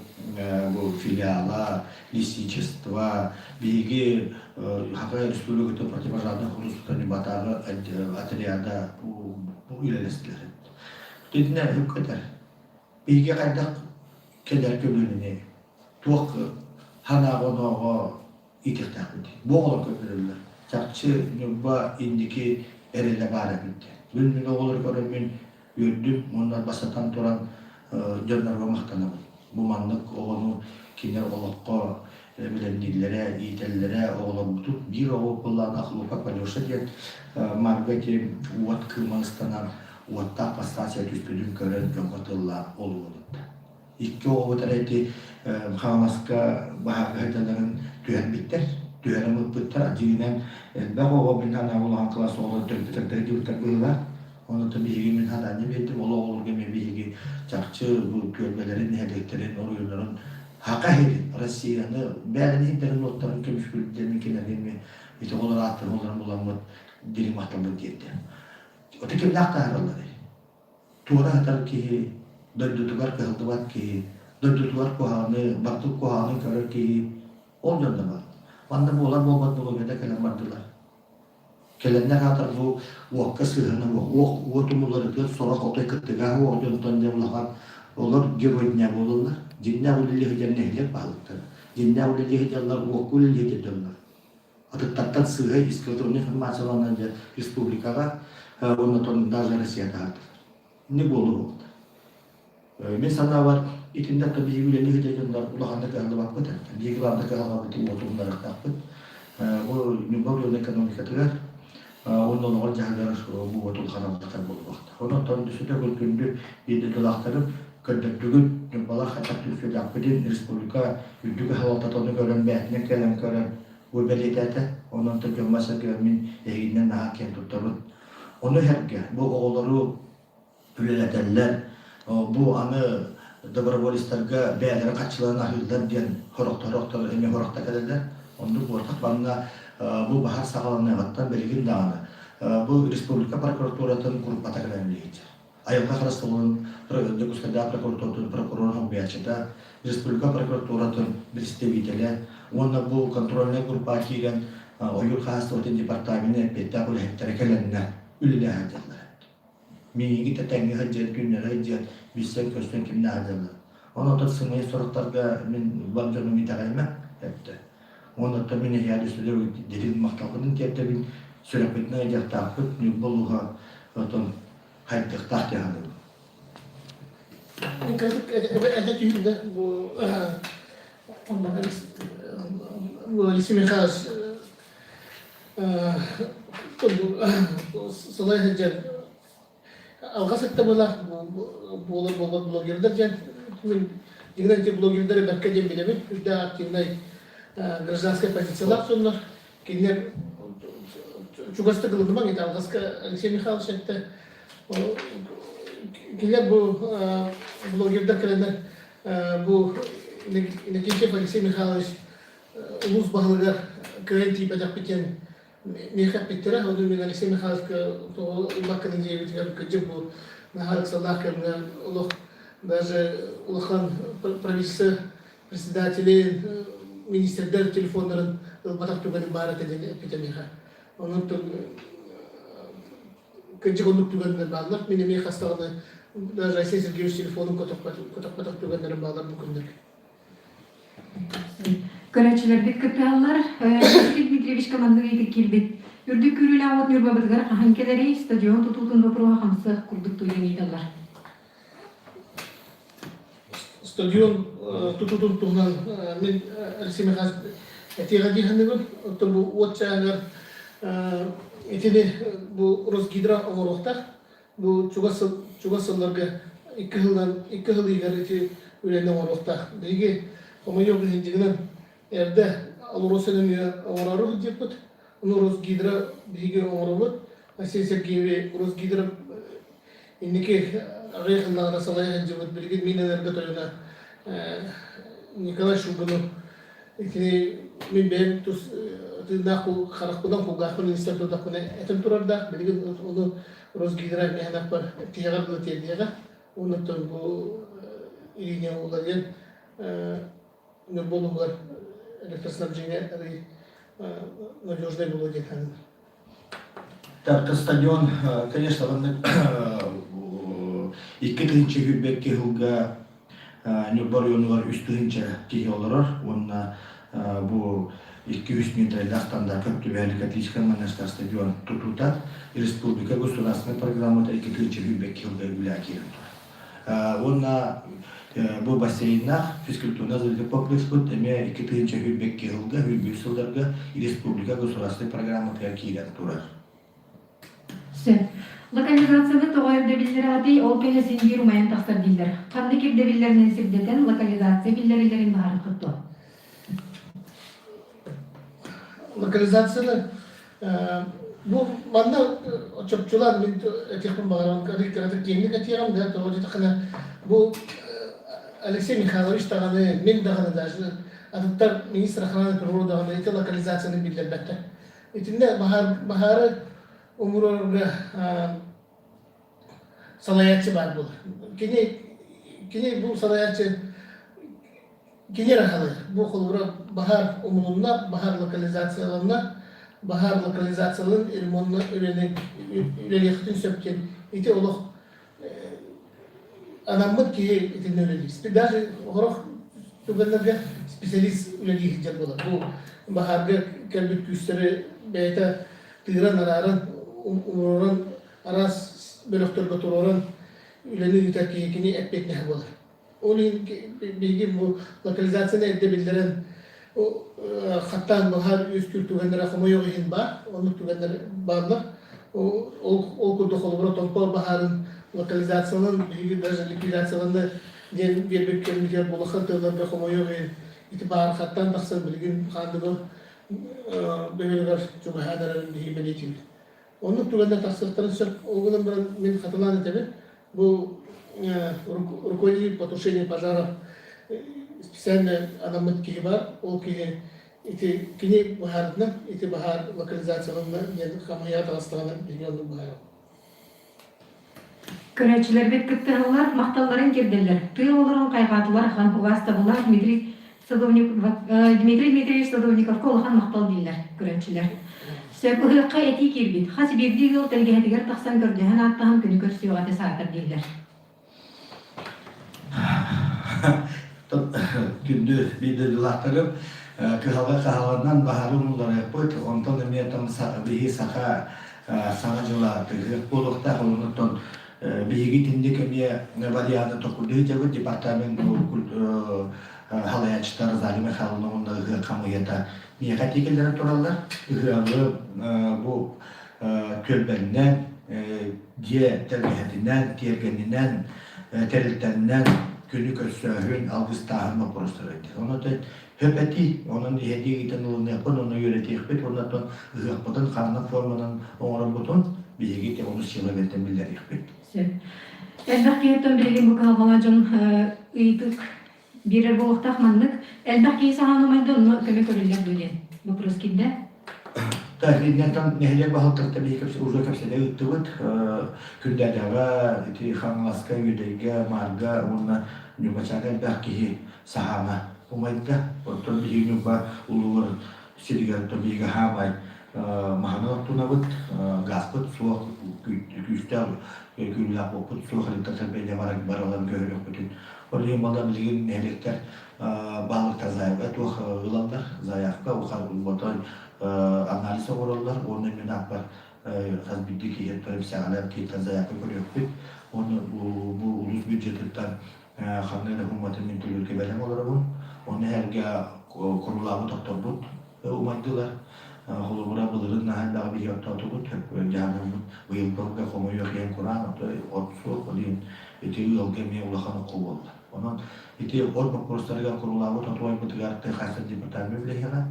бу филиала, лесничество, биһиги Хакай Республикатын противопожарных улуустарын батаагы отряда үлэлэстилэр. Итиннэ үп көтөр. Биһиги хайдах кэлэр көлүөнэни туох Санааҕа-онооҕо иитиэхтээхпит. Бу оҕолор көрдөрөллөр. Чахчы Ньурба инники эрэлэ баар эбит диэн. Мин мин оҕолору көрөммүн үөрдүм уонна бастатан туран дьоннорго махтанабын. Бу маннык оҕону кинилэр олоххо бэлэмнииллэрэ, иитэллэрэ оҕолорбутун биир оҕо буоллаҕына Хлопок Алеша диэн Марга ити уот кыыма ыстанан уоттаах подстанция түспүтүн көрөн дьоҥҥо тыллаан ол уолутта. Икки оҕобут эрэ ити Хаҥаласка баһаарга сылдьалларын түһэрбиттэр, түһэрэн ыппыттар. Дьиҥинэн элбэх оҕо мин анаан улахан кылаас оҕолор төрөппүттэрдэрэ диэбиттэр быһыылаах. Онон биһиги мин хадаанньа биэрдим, ол оҕолорго эмиэ биһиги чахчы бу түөлбэлэрин, нэһилиэктэрин, оройуоннарын Хака иһин Россияны бэйэлэрин иһиттэрин уоттарын көмүскүүлдэрин кинилэргэ эмиэ ити оҕолор ааттарын оҕолорун буламмыт дириҥ махталбын тиэрдэ. Ити кимнээх таһааралларый? Туора сытар киһи, дойдутугар кыһаллыбат киһи, дойдутугар куһаҕаны, бардык куһаҕаны көрөр киһи ол дьонно бар. Манна буолар буолбат блогердар кэлэн бардылар. Кэлэннэр аатар бу уокка сыһыана уох уот умулларытыгар сорох отой кыттыгаһа уох дьонтон дьэ улахан олор герой дня буолаллар. Дьиҥнээх үлэлии сылдьар нэһилиэк баһылыктара. Дьиҥнээх үлэлии сылдьаллар уокка үлэлии сылдьар дьоннор. Атыттартан сыыһа искаженный информацияланан дьэ республикаҕа уонна даже Россия таһаардылар. Не буолуо Мин санаабар, итиннэ да биһиги үлэлии сылдьар дьоннор улаханнык кыһаллыбаппыт. Биһиги главное кыһалҕабытын уотугуннарыахтаахпыт. Бу Ньурба оройуон экономикатыгар уонна олоҕор дьаһыгар бу уот улахан алҕастар буолуохтаах. Онон өссө төгүл күндү биир дойдулаахтарым көрдөрдүгүт, Ньурбалар хайдах түмсүүлээхпитин республика үрдүк аһалалтата ону көрөн, бэйэтинэн кэлэн көрөн бу бэлиэтээтэ. Онон дьоммор-сэргэбэр мин эһигинэн наһаа киэн туттабын. Ону сэргэ бу оҕолору үлэлэтэллэр. Бу аны доброволецтарга бэйэлэрэ хаччыларын аһыыллар диэн сорохтор эмиэ сорохто кэлэллэр. Оннук буолтах манна бу баһар саҕаланыаҕыттан билигин даҕаны бу республика прокуратуратын группата кэлэн үлэлиир. Айылҕа харыстабылын Дьокуускайдааҕы прокуратуратын прокурор солбуйааччыта, республика прокуратуратын представителэ уонна бу контрольнай группаҕа киирэн ойуур хаһаайыстыбатын департаменын эппиэттээх үлэһиттэрэ кэлэннэр үлэлэһэ сылдьаллар. Миигин тэҥҥэ сылдьан, күннэрэ сылдьан, билсэн-көрсөн кимнээх дьаллар. Онон сымыйа суруктарга мин бар дьонум итэҕэймэ эттэ. Онон мин эһиэхэ сүрү дириҥ махталбын тиэрдэбин, сүрэхпитинэн ыйдыахтаахпыт, Ньурба улууһа отон хайдыахтаах диэн саныыбын. Этэ түһүндэ бу Алексей Михайлович Сылай сылдьан алҕас этте буолар буолар буолбат блогердар диэн мин дьиҥинэн ити блогердары бэркэ диэн билэбин үрдээх активнай гражданскай позициялаах дьоннор кинилэр чугастык ылынымаҥ ити алҕаска Алексей Михайлович эттэ кинилэр бу блогердар кэлэннэр бу Иннокентьев Алексей Михайлович улуус баһылыгар кыайан тиийбэтэхпит диэн миэхэ эппиттэрэ. Ону мин Алексей Михайловичка тоҕо ылбаккын диэбитигэр кырдьык бу наһаа ыксаллаах кэмҥэ олох даже улахан правительство председателин, министрдэр телефоннарын ылбатах түгэним баар этэ диэн эппитэ миэхэ. Онон кырдьык оннук түгэннэр бааллар. Мин эмиэ хас даҕаны даже Айсен Сергеевич телефонун көтөхпөтөх түгэннэрим бааллар бу күннэргэ. Көрөөччүлэрбит кыттыһаллар. Дмитрий Дмитриевичка маннык ыйытык киирбит. Үрдүк күүрүүлээх уот Ньурбабытыгар хаһан кэлэрий, стадион тутуутун боппуруоһа хамсыах курдук туйан ыйыталлар. Стадион тутуутун туһунан мин Алексей Михайлович этиэҕэ дии саныыбын. Оттон бу уот чааһыгар итини бу Росгидро оҥоруохтаах. Бу чугас сыл чугас сылларга 2 сылынан 2 сыл иһигэр ити үлэни оҥоруохтаах. Биһиги хомойуох иһин дьиҥинэн эрдэ АЛРОСА нөҥүө оҥороору сылдьыппыт. Ону Росгидро биһиги оҥоробут. Алексей Сергеевич Росгидро инники аҕыйах сыллааҕыта салайа сылдьыбыт. Билигин Минэнерго тойоно Николай Шугунов итини мин бэйэм тус тыыннаах харахпынан кулгаахпын истэн турдахпына этэн турардаах. Билигин ону Росгидро миэхэнэхпэр тиһэҕэр дылы тиэрдиэҕэ. Оннуттан бу линия уларыйан Ньурба улууһугар электроснабжение арый надежнай буолуо диэн саныыбын. Так, стадион, конечно, маннык 2022 сылга Ньурба оройуонугар 3000 киһи олорор уонна Бу 200 метрлээх стандарт түбэһэр католическай монастырь стадион тутуута республика государственной программата 2 сүүрбэкки сылга үлэ киирэн турар. Уонна бу бассейннаах физкультурно-оздоровительный комплекспыт эмиэ 2022 сылга, 23 сылларга республика государственной программатыгар киирэн турар. Сөп. Локализацияны тоҕо ирдэбиллэр аатый, ол кэннэ син биир умайан тахсар дииллэр. Ханнык ирдэбиллэринэн сирдэтэн локализация биллэриллэрин баһарыккыт дуо? Локализацияны бу манна чопчулаан мин этиэхпин баҕарабын, кыратык киэҥник этиэҕим да, тоҕо диэтэххинэ бу Алексей Михайлович даҕаны, мин даҕаны даже атыттар министр охраны природы даҕаны ити локализацияны биллэрбэттэр. Итиннэ баһаары умуруорга салайааччы баар буолар. Кини кини бу салайааччы кини эрэ халыыр. Бу холобура баһаар умулунна, баһаар локализацияланна, баһаар локализацияланан ремонна үлэлиэхтин сөп диэн ити олох анаммыт киһи итиннэ үлэлиир. Даже сорох түгэннэргэ специалист үлэлии сылдьар буолар. Бу баһаарга кэлбит күүстэри бэйэтэ тыыран, арааран, умуруоран, араас бөлөхтөргө туруоран үлэни ыытар киһи кини эппиэтинэһэ буолар. Ол иһин биһиги бу локализацияны эрдэ биллэрэн хаттаан баһаар үөскүүр түгэннэрэ хомойуох иһин баар, оннук түгэннэр бааллар. Ол курдук холобура Томпо баһаарын локализацияланан биһиги даже ликвидацияланна диэн биэрбит кэммитигэр улахан тыаларга хомойуох иһин ити баһаар хаттаан тахсан билигин Хаандыга бөһүөлэгэр чугаһаан эрэрин биһиги бэлиэтиибит. Оннук түгэннэр тахсыахтарын сөп. Ол гынан баран мин хатылаан этэбин, бу руководитель по тушению пожаров специально анаммыт киһи бар. Ол киһи ити кини быһаарытынан ити баһаар локализацияланна диэн хамыйа таҕыстаҕына биһиги оннук быһаарабыт. Көрөөччүлэрбит кыттыһаллар, махталларын тиэрдэллэр. Тыа олорон хайҕаатылар ахан убаастабыллаах Дмитрий Садовник, Дмитрий Дмитриевич Садовниковка улахан махтал дииллэр көрөөччүлэр. Сөп ыһыахха этии киирбит. Хас биирдии ыал тэлгэһэтигэр тахсан көрдөһөн ааттаһан күнү көрсүөҕэ этэ саатар дииллэр. Күндү биир дойдулаахтарым, кыһалҕа хаһаларынан баһаары умулларыахпыт, онтон эмиэ там биһи саха саҥа дьыла тыһыах буолуохтаах, онон биһиги итинник эмиэ варианты токурдуу дьабыт департамент халаяччыта Розалия Михайловна уонна ыһыах хамыйата миэхэ тиикэллэрэ тураллар. Ыһыаҕы бу түөлбэннэн, дьиэ тэлгэһэтинэн, тиэргэнинэн, тэрилтэннэн күнү көрсөөһүн, алгыстааһын боппуруостара этэ. Онон хөп этии, онон иһэтии ыытан ылыныахпыт, онно үөрэтиэхпит, уонна ыһыахпытын ханнык форманан оҥорорбутун биһиги ону сила бэртэн биллэриэхпит. Сөп. Элбэх киһиттэн билигин бу кыһалҕалаах дьон ыйытык биэрэр буолуохтаах маннык. Элбэх киһи саһаан умайда, онно көмө көрүллэр дуо диэн вопрос киирдэ. Таһриинньантан нэһилиэк баһылыктарыттан биһиги уже кэпсэтэ ыыттыбыт. Күндээдэҕэ, ити Хаҥаласка, Үөдэйгэ, Маарга уонна Ньурбачааҥҥа элбэх киһи саһаана умайда. Оттон биһиги Ньурба улууһугар сиригэр оттон биһиги хаамай маһынан оттунабыт, газпыт суох, күүстээх күүлээх уоппут суох электротэрбэйдэ бараларын көһөрүөхпүтүн. Ол иһин буолла билигин нэһилиэктэр баһылыктар заявка туох ылаллар, заявка отой анализ оҥороллор уонна мин ааппар хас биирдии киһи эмсэҕэлээн киһиттэн заявка көрүөхпүт. Уонна бу улуус бюджетыттан ханна да гумматын мин төлүүргэ бэлэм олоробун. Ону эһэргэ курулаабыт охторбут умайдылар. Холобура, былырыын наһаа элбэҕи биһиги оттоотубут, дьаһанаммыт быйылгы хомойуох иһин кураан, от суох, ол иһин ити ыалга эмиэ улахан окко буолла. Онон ити от боппуруостарыгар курулаабыт отуойбутугар тыа хаһаайыстыбатын департамент үлэһиэҕэ.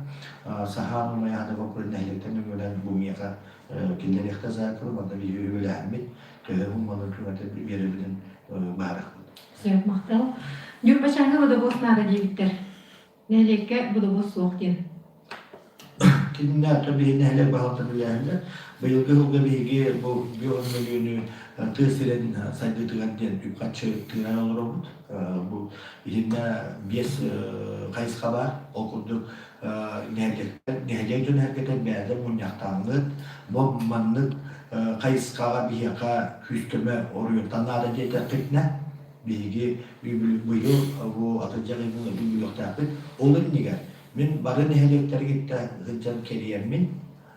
Саһаан умайаһаны боппуруос нэһилиэктэн нөҥүөлээн бу миэхэ киллэриэхтэ заакылы, манна биһиги үбүлэһэммит, төһө умманы түҥэтэн биэрэбитин быһаарыахпыт. Сөп, махтал. Ньурбачааҥҥа водовоз наада диэбиттэр. Нэһилиэккэ водовоз суох диэн. Кининэ биһи нэһилиэк баһылыктарын үлээһиннэр. Быйылгы сылга биһиги бу био мөлүйүөнү тыа сирин сайдыытыгар диэн үп-харчы тыыран олоробут. Бу итиннэ биэс хайысха баар. Ол курдук нэһилиэктэр, нэһилиэк дьон эһэргэтэ бэйэлэр мунньахтааҥҥыт, бу маннык хайысхаҕа биһиэхэ күүс-көмө оройуонтан наада диэтэххитинэ, биһиги быйыл бу атырдьах ыйын үбүлүөхтээхпит. Ол иннигэр. Мин бары нэһилиэктэргиттэ сылдьан кэрийэммин,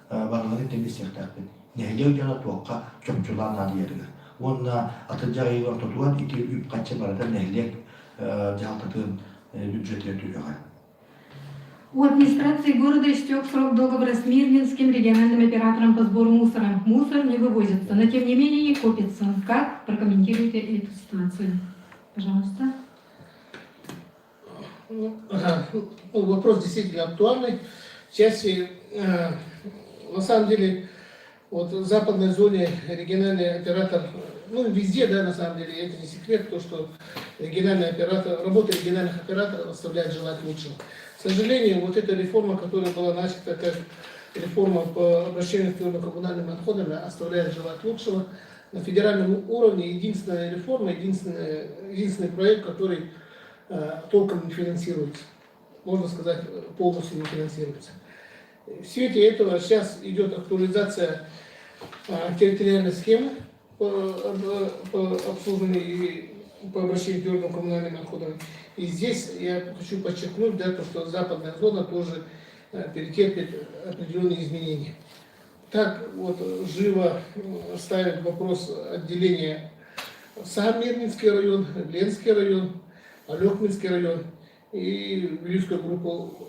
барыларын тэбисиэхтээхпин. Нэһилиэк дьоно туохха чопчулаан наадыйарыгар. Уонна атырдьах ыйын ортотугар ити үп-харчы барыта нэһилиэк дьаһалтатын бюджетыгар түһүөҕэ. У администрации города истек срок договора с Мирнинским региональным оператором по сбору мусора. Мусор не вывозится, но тем не менее копится. Как прокомментируете эту ситуацию? Пожалуйста. Ну, вопрос действительно актуальный. В части, на самом деле, вот в западной зоне региональный оператор, ну везде, да, на самом деле, это не секрет, то, что региональный оператор, работа региональных операторов оставляет желать лучшего. К сожалению, вот эта реформа, которая была начата как реформа по обращению с твердо-коммунальными отходами, оставляет желать лучшего. На федеральном уровне единственная реформа, единственный проект, который толком не финансируется. Можно сказать, полностью не финансируется. В свете этого сейчас идет актуализация территориальной схемы по обслуживанию и по обращению к твердым коммунальным отходам. И здесь я хочу подчеркнуть, да, то, что западная зона тоже перетерпит определенные изменения. Так вот живо ставит вопрос отделения сам Мирнинский район, Ленский район, Олекминский район и Вилюйскую группу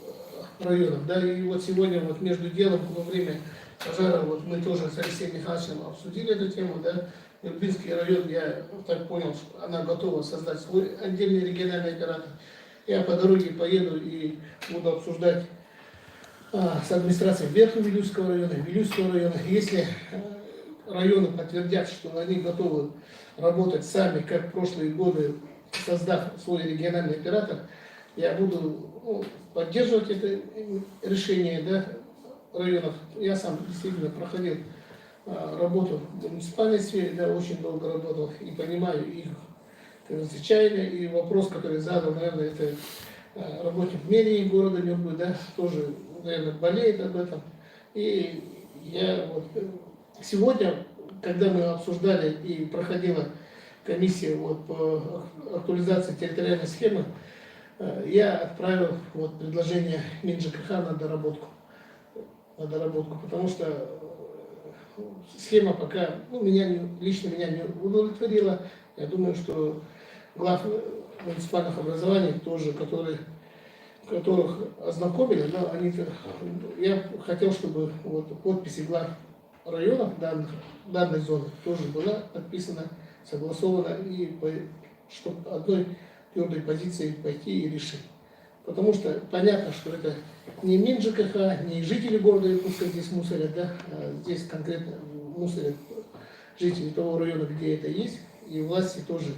районов. Да, и вот сегодня вот между делом во время пожара вот мы тоже с Алексеем Михайловичем обсудили эту тему, да. Нюрбинский район, я так понял, что она готова создать свой отдельный региональный оператор. Я по дороге поеду и буду обсуждать с администрацией Верхневилюйского района, Вилюйского района. Если районы подтвердят, что они готовы работать сами, как в прошлые годы, создав свой региональный оператор, я буду, ну, поддерживать это решение, да, районов. Я сам действительно проходил работу в муниципальной сфере, да, очень долго работал и понимаю их чаяния. И вопрос, который задал, наверное, это работник мэрии города Нюрбы, да, тоже, наверное, болеет об этом. И я вот сегодня, когда мы обсуждали и проходила комиссия вот по актуализации территориальной схемы, я отправил вот предложение МинЖКХ на доработку. На доработку, потому что схема пока, ну, меня не, лично меня не удовлетворила. Я думаю, что глав муниципальных образований тоже, которых ознакомили, но они, я хотел, чтобы вот подписи глав районов данной зоны тоже была подписана, согласована, и чтобы одной твердой позицией пойти и решить. Потому что понятно, что это не МинЖКХ, не жители города Якутска здесь мусорят, да, а здесь конкретно мусорят жители того района, где это есть, и власти тоже,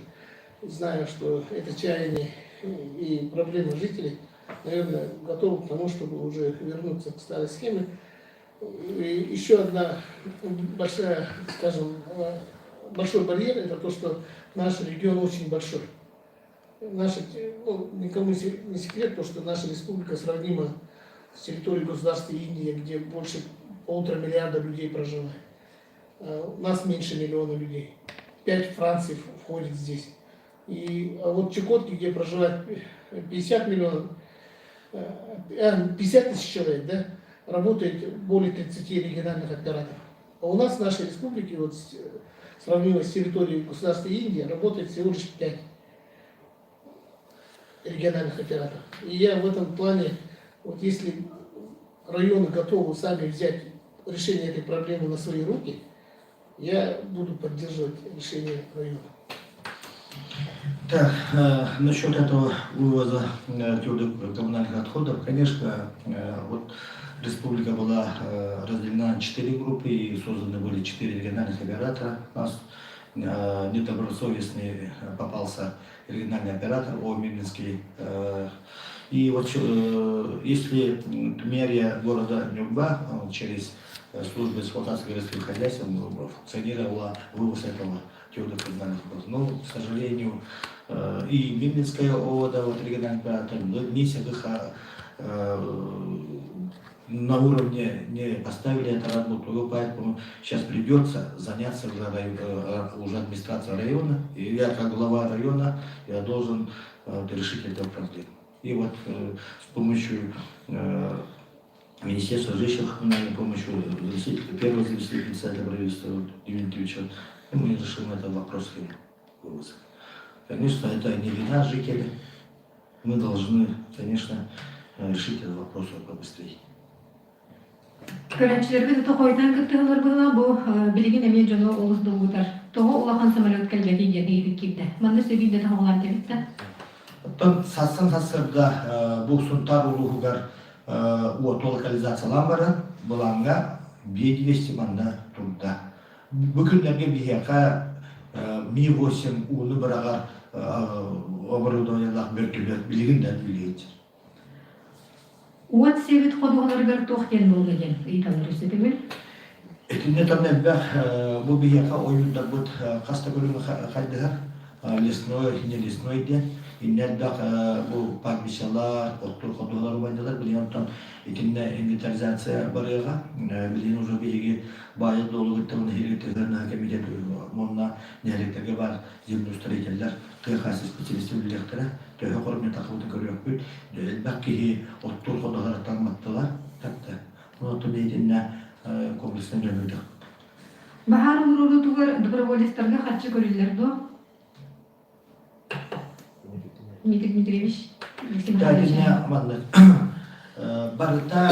зная, что это чаяние и проблемы жителей, наверное, готовы к тому, чтобы уже вернуться к старой схеме. И еще одна большая, скажем, большой барьер, это то, что наш регион очень большой. Наша, ну, никому не секрет, то, что наша республика сравнима с территорией государства Индия, где больше 1,5 миллиарда людей проживает. У нас меньше миллиона людей. 5 Франций входит здесь. И, а вот Чукотки, где проживает 50 миллионов, 50 тысяч человек, да, работает более 30 региональных операторов. А у нас в нашей республике, вот, сравнимо с территорией государства Индия, работает всего лишь 5 региональных операторов. И я в этом плане, вот если районы готовы сами взять решение этой проблемы на свои руки, я буду поддерживать решение района. Так, насчет этого вывоза твердых коммунальных отходов, конечно, вот республика была разделена на четыре группы и созданы были четыре региональных оператора. У нас недобросовестный попался региональный оператор ООО Мирнинский. И вот если мэрия города Нюрба через службу эксплуатации городских хозяйств функционировала вывоз этого твердых коммунальных отходов. Но, к сожалению, и Мирнинская ООО, да, вот региональный оператор, ни СГХ на уровне не поставили эту работу, поэтому сейчас придется заняться уже администрация района, и я как глава района, я должен решить эту проблему. И вот с помощью Министерства жилищно-коммунальной помощи, первого заместителя председателя правительства Дмитриевича, мы решим этот вопрос вывоза. Конечно, это не вина жителей. Мы должны, конечно, решить этот вопрос побыстрее. Көрөөччүлэрбит ото хойутаан кыттыһаллар быһыылаах бу билигин эмиэ дьону олус долгутар. Тоҕо улахан самолет кэлбэтий диэн ыйытык киирдэ. Манна сөбүй да тоһоҕолоон тэбит да? Оттон сарсын сарсыарда бу Сунтаар улууһугар уоту локализациялаан баран, былааҥҥа 200 манна турда. Бу күннэргэ биһиэхэ Ми-8 ууну быраҕар оборудованиелаах бөртөлүөт билигин да үлэлиир. Уот сиэбит ходуһаларыгар туох диэн буолла диэн ыйыталлар өссө төгүл. Итиннэ там элбэх бу биһиэхэ ойуурдарбыт хас да көрүҥү хайдыһар лесной, не лесной диэн. Иннэ элбэх бу пастбищалар, оттур ходуһалар убайдылар. Билигин оттон итиннэ инвентаризация барыаҕа. Билигин уже биһиги баайы дуолугуттан нэһилиэк тыһынаһа комитет уонна нэһилиэктэргэ баар землеустроителлэр тыа хаһаайыстыбатын специалистар үлэлиэхтэрэ. Төһө хоромньу тахсыбытын көрүөхпүт. Элбэх киһи оттуур ходуһаларыттан маттылар. Тапта. Оттон итиннэ комплекснай дьоннордох. Баһаар умуруорутугар доброволецтарга харчы көрүллэр дуо? Дмитрий Дмитриевич, Алексей Михайлович. Маннык барыта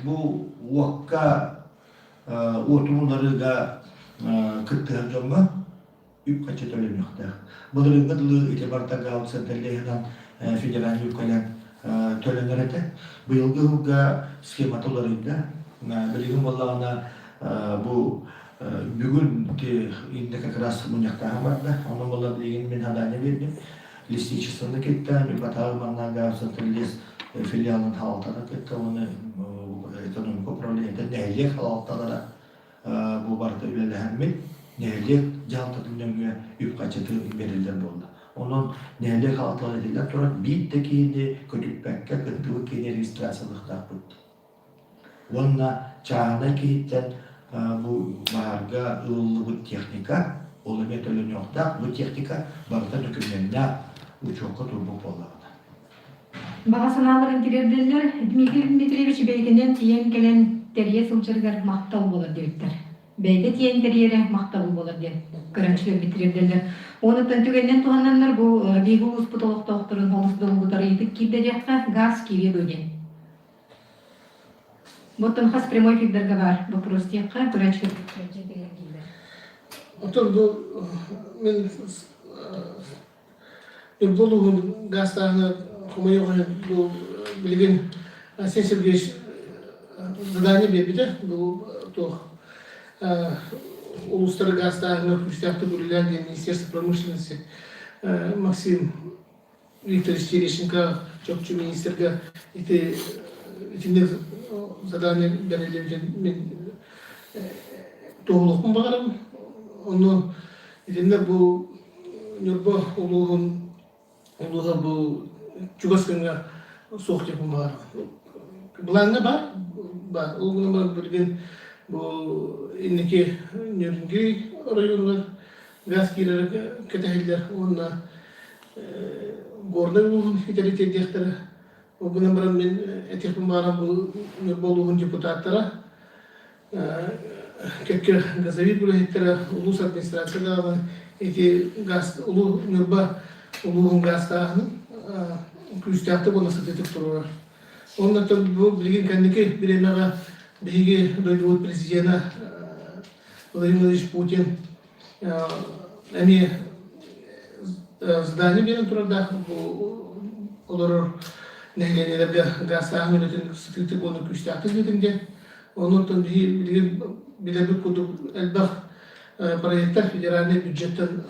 бу уокка уоту кыттыһар дьоҥҥо үп-харчы төлөнүөхтээх. Былырыыҥҥы дылы ити барыта гаут-централиһынан федеральный үп кэлэн төлөнөр этэ. Быйылгы сылга схемата уларыйда. Билигин буоллаҕына бу бүгүн иннэ как раз мунньахтааһын барда. Онон буолла билигин мин задание биэрдим. Лесничествоны кытта, Ньурбатааҕы манна гаут-централист филиалын халалтатын кытта уонна экономика управлениета нэһилиэк халалталара бу барыта үлэлэһэммит нэһилиэк дьаһалтатын нөҥүө үп-харчыты бэриллэр буолла. Онон нэһилиэк халалталара этиллэн турар биир да киһини көтүппэккэ кыттыбыт киһини регистрациялыахтаахпыт. Уонна чааһынай киһиттэн бу баһаарга ылыллыбыт техника, ол эмиэ төлөнүөхтээх, бу техника барыта дөкүмүөннээх учуокка турбут буоллаҕына. Баҕа санааларын тириэрдэллэр. Дмитрий Дмитриевич бэйэтинэн тиийэн кэлэн тэрийэ сылдьарыгар махтал буолар диэбиттэр. Бэйэтэ тиийэн тэрийэрэ махтал буолар диэн көрөөччүлэрбит тириэрдэллэр. Уонуттан түгэнинэн туһананнар бу биһиги улууспут олохтоохторун олус долгутар ыйытык киирдэ диэххэ, гаас киириэ дуо диэн. Буттан хас прямой эфирдэргэ баар вопрос диэххэ, көрөөччүлэрбит киирдилэр. Оттон бу мин Ньурба улууһун гаастааһына хомойуох иһин бу билигин Айсен Сергеевич задание биэрбитэ бу туох улуустары гаастааһыҥҥа күүстээхтик үлэлээн диэн Министерство промышленности Максим Викторович Терещенко чопчу министрга ити итинник задание бэриллибитин мин туоһулуохпун баҕарабын. Онно итиннэ бу Ньурба улууһун улууһа бу чугас күҥҥэ суох диэхпин баҕарабын. Былааҥҥа баар, баар. Ол гынан баран билигин бу инники Ньургуй оройуонугар газ киирэрэ кэтэһиллэр уонна Горнай улууһун итэри тиэрдиэхтэрэ. Ол гынан баран мин этиэхпин баҕарам бу Ньурба улууһун депутаттара кэккэ газовик үлэһиттэрэ улуус администрация даҕаны ити газ улуу Ньурба улууһун гаастааһынын күүстээхтик уонна сытыытык туруорар. Онно бу билигин кэнники бириэмэҕэ биһиги дойдубут президенэ Владимир Владимирович Путин эмиэ здание биэрэн турардаах бу олорор нэһилиэнньэлэргэ гаастааһын үлэтин сытыытык уонна күүстээхтик ыытын диэн. Онон билигин билэрбит курдук элбэх проектар федеральнай бюджеттан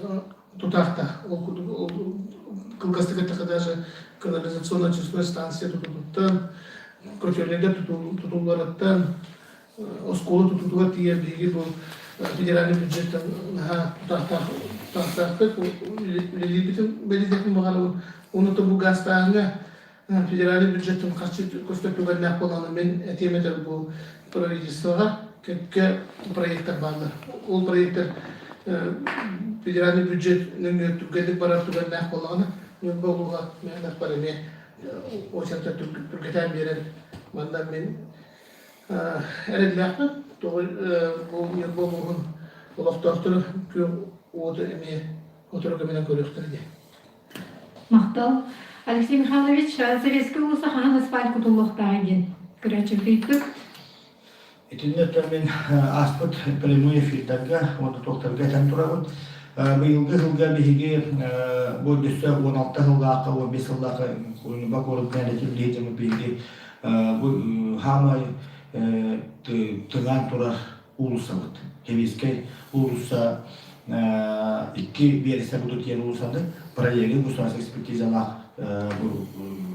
тутаахтаах. Ол курдук кылгастык эттэххэ даже канализационно-очистной станция тутулуттан, котельнайдар тутулларыттан, оскуола тутуутугар тиийэр биһиги бу федеральнай бюджеттан наһаа тутаахтаах тутаахтаахтык үлэлиирбитин бэлиэтиэхпин баҕарабын. Уонна бу гаастааһыҥҥа федеральнай бюджеттан харчы көстөр түгэннээх буолан мин этиэм этэр бу правительствоҕа кэккэ проектар бааллар. Ол проектар федеральный бюджет нөҥүө түргэнник барар түгэннээх буоллаҕына Ньурба улууһа мээнэ эмиэ. Очерта түргэтэн биэрэн манна мин эрэллээхпин. Тоҕо бу Ньурба улууһун олохтоохторо күөх уоту эмиэ сотору кэминэн көрүөхтэрэ диэн. Махтал. Алексей Михайлович, Советскай улууса хаһан асфальт кутуллуохтааҕый диэн көрөөччүбүт ыйыттык. Итиннэ өттө мин ааспыт прямой эфирдарга уонна туохтарга этэн турабын. Быйылгы сылга биһиги бу өссө 16 сыллаахха, 15 сыллаахха Ньурба куорат мээрэтин биһиги биһиги бу хаамай тыҥаан турар уулуссабыт. Кэбиэскэй уулусса икки биэрэстэ кудук диэн уулуссаны проегы государственной экспертизалаах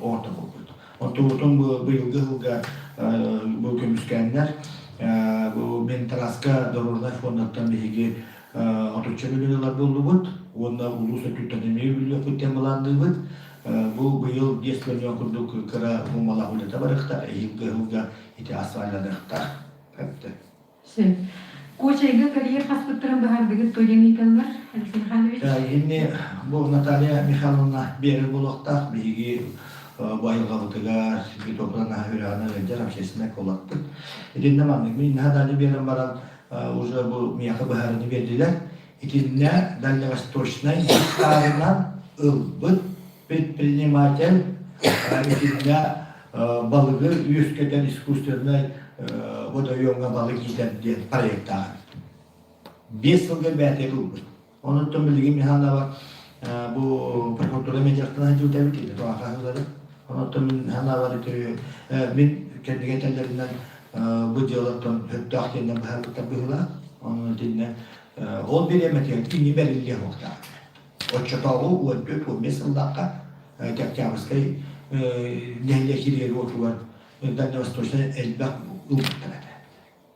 оҥорто буолбут. Онтубутун бу быйылгы сылга бу көмүскээннэр бу Минтраска дорожнай фондаттан биһиги отучча миллион ылар буоллубут уонна улуус өттүттэн эмиэ үбүлүөхпүт диэн былаанныыбыт. Бу быйыл 5 миллион курдук кыра мумалаах үлэтэ барыахтаах, эһиилги сылга ити асфальтаныахтаах. Сөп. Куочайга карьер хаспыттарын быһаардыгыт дуо диэн ыйыталлар, Алексей Михайлович? Инни бу Наталья Михайловна биэрэр буолуохтаах. Биһиги бу айылҕабытыгар битопунан наһаа үрэҕинэн ыалдьар общественнай куолакпыт. Итиннэ маннык мин наһаа дальне биэрэн баран уже бу миэхэ быһаарыны биэрдилэр. Итиннэ дальневосточнай гектарынан ылбыт предприниматель итиннэ балыгы үөскэтэн искусственнай водоемҥа балык иитэр диэн проектаах 5 сылга бээтэ ылбыт. Онуттан билигин Михайлова бу прокуратура медиахтан сылдьыбыта эбит ити туохаһылары. Онуттан Михайлова мин кэннигэ этэллэринэн бу дьыалаттан сөптөөх диэннэн быһаарбыттар быһыылаах. Онон итиннэ ол бириэмэтигэр кини бэриллиэ суохтаах. Оччотооҕу 14-15 сыллаахха Октябрьскай нэһилиэк кириэри уотугар Дальневосточнай элбэх ылбыттар этэ.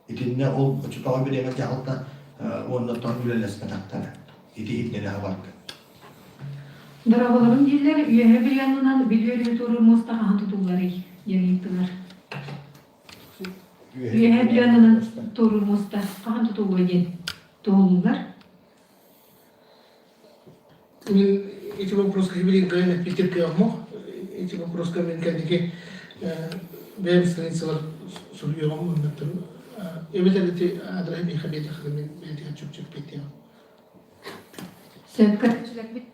Итиннэ ол оччотооҕу бириэмэ дьаһалта уоннаттан үлэлэспэтэхтэрэ. Ити иһиннэри хабарга. Дорооболорун дииллэр, Үөһэ Бүлүү Бүлүү өрүһү туоруур муоста хаһан тутулларый? диэн ыйыттылар. Үөһэ Бүлүү туоруур муоста хаһан тутуллуо диэн туһуллулар. Мин ити вопроска билин кыайан эппиттир кыаҕым Ити вопроска мин кэнники бэйэм страницалар суруйуоҕум оннуттан эбэтэр ити адрыһы миэхэ биэтэххинэ мин бэйэтигэр чопчу эппиэттиэҕим. Сөп көрөөччүлэрбит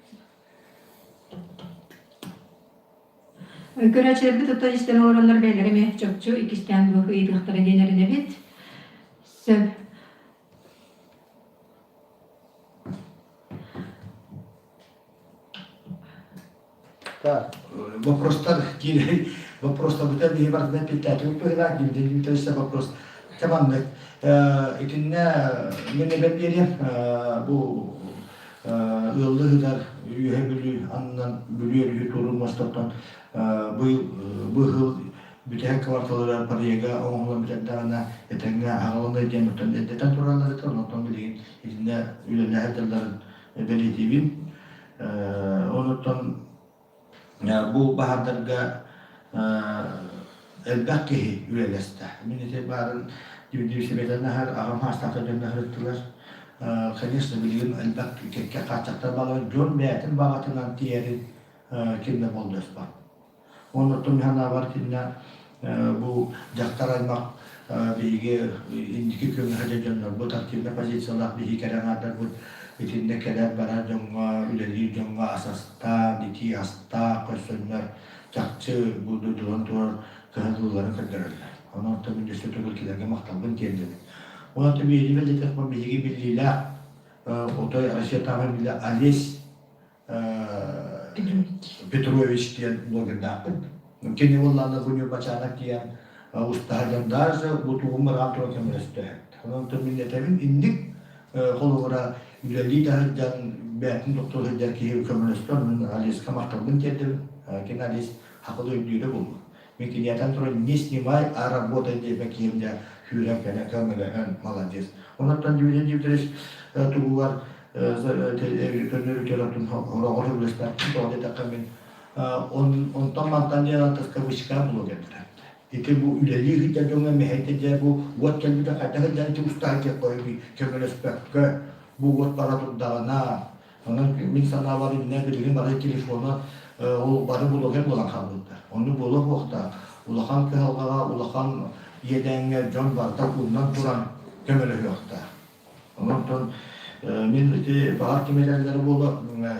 Көрөөччүлэрбит оттон истэн олороннор бэйэлэрэ эмиэ чопчу иккистээн бу ыйытыахтара диэн эрэнэбит. Сөп. Так, вопростар киирэй вопростар бүтэн биһи барытынан эппиэттээтибит быһыылаах Дмитрий Дмитриевич вопрос Тэманнык итиннэ мин эбэн биэриэм бу ыаллыы сытар Үөһэ Бүлүү аннынан Бүлүү өрүһү туоруур муостаттан быйыл быһыл бүтэһик кварталыгар проега оҥоһуллан бүтэрдэҕинэ этэҥҥэ аҕалынай диэн оттон эрдэтэн тураллар этэ онтон билигин итиннэ үлэлэһэ сылдьалларын бэлиэтиибин онуттан бу баһаардарга элбэх киһи үлэлэстэ мин ити баарын дивидиибисибэтэн аһар аҕам хаастаахта дьон аһырыттылар конечно билигин элбэх кэккэ хааччахтар баалар дьон бэйэтин баҕатынан тиийэрин ким да болдьоспот Оннуттан санаабар итиннэ бу дьахтар аймах биһиги инники күөҥҥэ дьоннорбут активнай позициялаах биһиги кэрэ аҥаардарбыт итиннэ кэлэр барар дьоҥҥо үлэлиир дьоҥҥо ас астаан итии астаах көрсөннөр чахчы бу дойдуларын турар кыһаллыыларын көрдөрөллөр. Онон оттон мин өссө төгүл кинилэргэ махталбын тиэрдэбин. Онон биһиги бэлиэтэх биһиги биллиилээх отой Россиятааҕы биллэ Олесь Петрович диэн блогердаахпыт. Кини уоллаана бу Ньурбачаана тиийэн устаһа дьон даже бу тугум ыраан туран көмөлөстө. Онон мин этэбин инник холобура үлэлии да сылдьан бэйэтин доктор сылдьар киһи көмөлөстө мин Алиска махталбын тиэрдэбин. Кини Алис хакылы өйдүүрэ буолуо. Мин киниэтэн туран не снимай, а работай диэбэ киһим дьэ сүүрэн кэлэн көмөлөһөн молодец. Онон Дмитрий Дмитриевич тугугар көннөрү төрөтүн хороҕор сөбүлэспэппин тоҕо диэтэххэ мин онтон мантан диэн кавычка блогердара. Ити бу үлэлии сылдьар дьоҥҥо мэһэйдэ дьэ бу уот кэлбитэ хайдах сылдьан ити устаһа диэх көмөлөспөккө бу уот бара турдаҕына. Онон мин санаабар иннэ билигин бары телефона ол бары блогер буолан хаалбыттар. Ону буолуох уохтаах. Улахан кыһалҕаҕа, улахан иэдээҥҥэ дьон барыта уунан туран көмөлөһүөхтээх. Онтон мин ити баҕар ким этэллэрэ буолуо,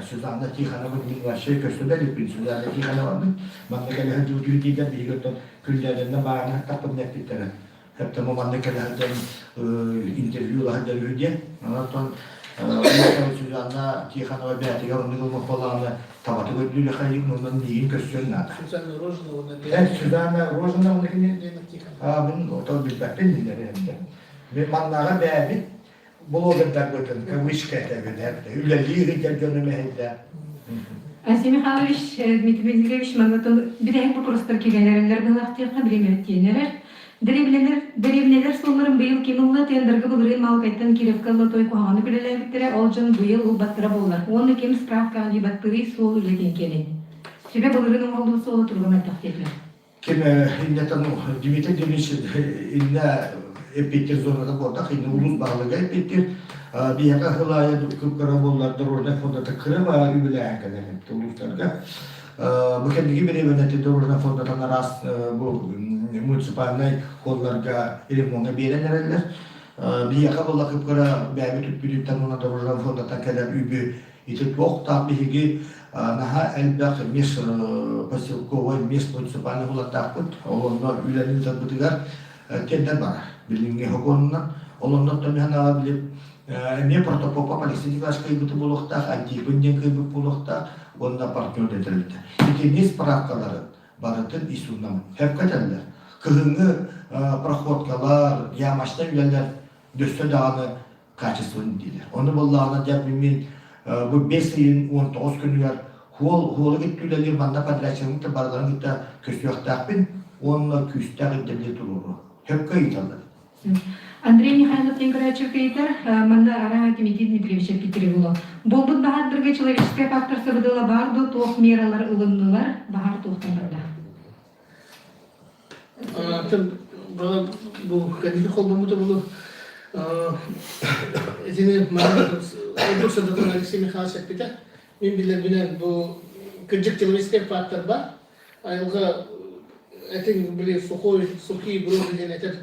Сюзанна Тихонова мин вообще көстө да иликпин. Сюзанна Тихонованы манна кэлэ сылдьыбыт үһү дииллэр, биһиги оттон күннээдэннэ баарына таппын эппиттэрэ. Хэптэмэ манна кэлэ сылдьан интервью ыла сылдьар үһү диэн. Онтон Сюзанна Тихонова бэйэтигэр оннук ылбыт буоллаҕына табатык өйдүүр хайык онон миигин көрсүөн наада. Сюзанна Рожина Сюзанна Рожина уонна кини мин отон билбэппин дилэр Мин маннаҕа бэйэбит блогердарбытын кавычка этэбин үлэлии сылдьар дьону мэһэйдээн. Арсений Михайлович, Дмитрий Дмитриевич маннатын бүтэһик боппуруостар киирэлэрэллэр быһылаахтыахха бириэмэбит тиэнэрэр. Дэриэбинэлэр, дэриэбинэлэр суолларын быйыл ким ылла тендергэ былырыын Маалыкайтан Кировка ылла той куһаҕаны үлэлээбиттэрэ, ол дьон быйыл ылбаттара буоллар. Уонна ким справкаҕа либаттырый суол үлэтин кэлин. Сүбэ былырыын оҥоһуллубут суола туруга мөлтөх диэтилэр. Ким иннэтэн Дмитрий Дмитриевич иннэ эппиэттир зоната буолтах, иннэ улуус баһылыга эппиэттир. Биһиэхэ сыл аайы кып-кыра буоллар дорожнай фондата Крым үбүлээһин кэлэр эбит улуустарга. Бу кэнники бириэмэнэ дорожнай фондатан араас бу муниципальнай холларга ремоҥҥа биэрэн эрэллэр. Биһиэхэ буолла кып-кыра бэйэбит үппүтүттэн уонна дорожнай фондаттан кэлэр үбү Ити туохтаах биһиги наһаа элбэх меж поселковай, меж муниципальный булаттаахпыт. Ол онно үлэни ыытарбытыгар тендер барар. Билиҥҥи сокуонунан. Ол оннуттан мин били эмиэ Протопопов Алексей Николаевич кыайбыты буолуохтаах, Антипин диэн кыайбыт буолуохтаах уонна партнер дэтэллэр. Итини справкаларын барытын исуннам хөпкө этэллэр. Кыһыҥҥы проходкалар, ямочнай үлэлэр дөссө даҕаны качествоны дииллэр. Ону буоллаҕына дьэ мин бу 5 ыйын 19 күнүгэр хуол хуолу кытта үлэлиир манна подрядчигын кытта барыларын кытта көрсүөхтээхпин уонна күүстээх ирдэбили туруору. Сөпкө ыйыталлар. Андрей Михайлов диэн көрөөччү ыйытар, манна Ара Дмитрий Дмитриевич эппиттири було. Буолбут баһаардарга человеческай фактор сабыдыала баар дуо, туох мералар ылыннылар, баһаар туохтан барда? Бу кэнники холбоммута булу итини ордук сырдатан Алексей Михайлович эппитэ. Мин билэрбинэн бу кырдьык человеческай фактор бар. Айылҕа этиҥ били сухой сухие грозы диэн этэр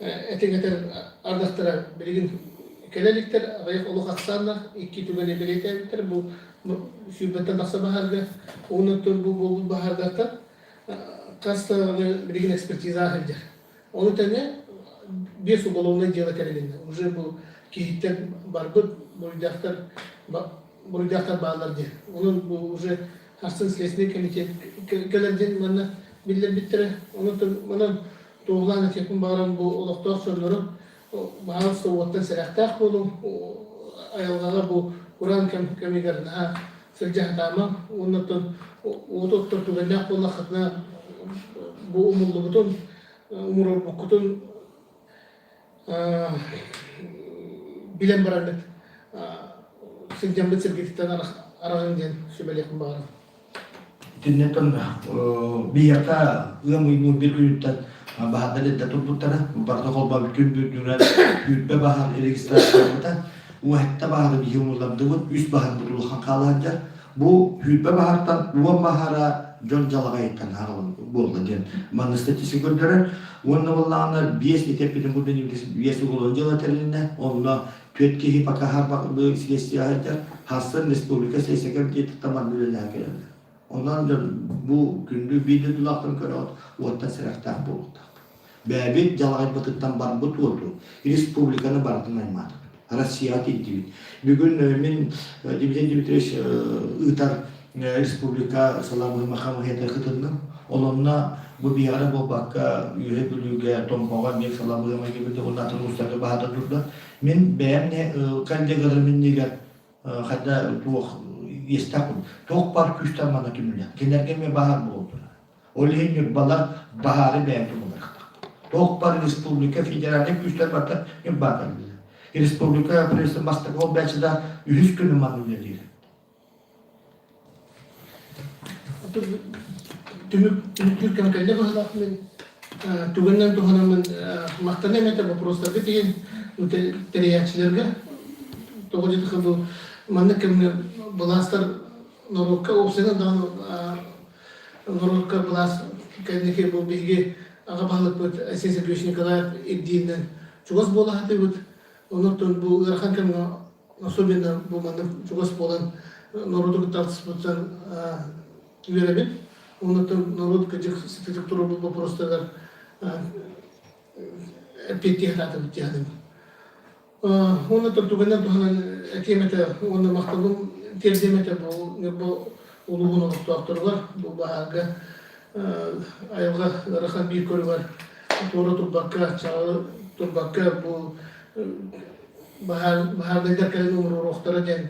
этиҥ этэр ардахтара билигин кэлэ иликтэр аҕыйах олох ахсааннаах икки түгэни бэлиэтээбиттэр бу сүүрбэттэн тахса баһаарга уонна бу буолбут баһаардартан хас даҕаны билигин экспертизаҕа сылдьар. Ону тэҥэ биэс уголовнай дьыала тэрилиннэ. Уже бу киһиттэн барбыт буруйдаахтар буруйдаахтар бааллар диэн. Онон бу уже Хастын следственный комитет кэлэр диэн манна биллэрбиттэрэ. Онон манан туоһулаан этиэхпин баҕаран бу олохтоох дьоннору баһаалыста уоттан сэрэхтээх буолуҥ. Айылҕаҕа бу кураан кэм кэмигэр наһаа сылдьа сатаамаҥ. Уонна оттон уоту оттор түгэннээх буоллаххытына бу умуллубутун, умуруорбуккутун билэн бараргыт сылдьаммыт сиргититтэн араҕыҥ диэн сүбэлиэхпин баҕарабын. Итиннэтэн биһиэхэ ыам ыйын биир күнүттэн баһаардар эрдэ турбуттара. Барыта холбообут күн бүгүнүнэн 20 баһаар регистрацияламмыта. Уһатта баһаары биһи умуллардыбыт, үс баһаарбыт улахан хаалаһыдьар. Бу 20 баһаартан 10 баһаара дьон дьалаҕайыттан буолла диэн манна статистика көрдөрөр. Уонна буоллаҕына биэс ити эппитим курдук биэс уголовное дьыала тэрилиннэ. Онно түөрт киһи пока харбаклыы следствие сылдьар. Хассан республика следствие комитетыттан манна үлэлэһэ кэлэллэр. Онон дьон бу күндү биир дойдулаахтарын көрөҕүт, уоттан сэрэхтээх буолуохтаах. Бэйэбит дьалаҕайбытыттан барбыт уоту республиканы барытын аймаатыбыт. Россияҕа тиийдибит. Бүгүн мин Дмитрий Дмитриевич ыытар республика саламыһыма хамыһыйата кытынным. Ол онно бу биһиэхэ буолбакка Үөһэ Бүлүүгэ, Томпоҕо эмиэ саламыһыма кэлбитэ уонна атын улуустарга баһаата турда. Мин бэйэм коллегаларым иннигэр хайда туох иэстээх туох баар күүстээх манна түмүллэн. Кинилэргэ эмиэ баһаар буолтура. Ол иһин ньурбалар баһаары бэйэм тумуларыахтаахпыт. Туох бар республика федеральнай күүстэр барыта Ньурбаҕа кэллилэр. Республика правительство бастакы холбооччута үһүс күнү манна үлэлиир. Түмүк түмүктүүр кэм кэллэ быһыылаах мин түгэнинэн туһанаммын махтаныам этэ боппуруостарга тиийэн тэрийээччилэргэ тоҕо диэтэххэ бу. Маннык кэмҥэ былаастар норуокка уопсайынан даҕаны норуокка былаас кэнники бу биһиги аҕа баһылыкпыт Айсен Сергеевич Николаев ирдииринэн чугас буола сатыыбыт. Онон бу ыарахан кэмҥэ особенно бу маннык чугас буолан норуоту кытта алтыспыттан үөрэбит. Онон норуот кыдьык сытыытык туруорбут боппуруостарыгар эппиэттии сатаатыбыт диэхтим. Уонна түгэнэн туһанан этиэм этэ уонна махталым тиэрдиэм этэ бу Ньурба улууһун олохтоохторугар бу баһаарга айылҕа ыарахан биир көрүҥэр туора турбакка, чаҕылы турбакка бу баһаарынайдар кэлэн умуруоруохтара диэн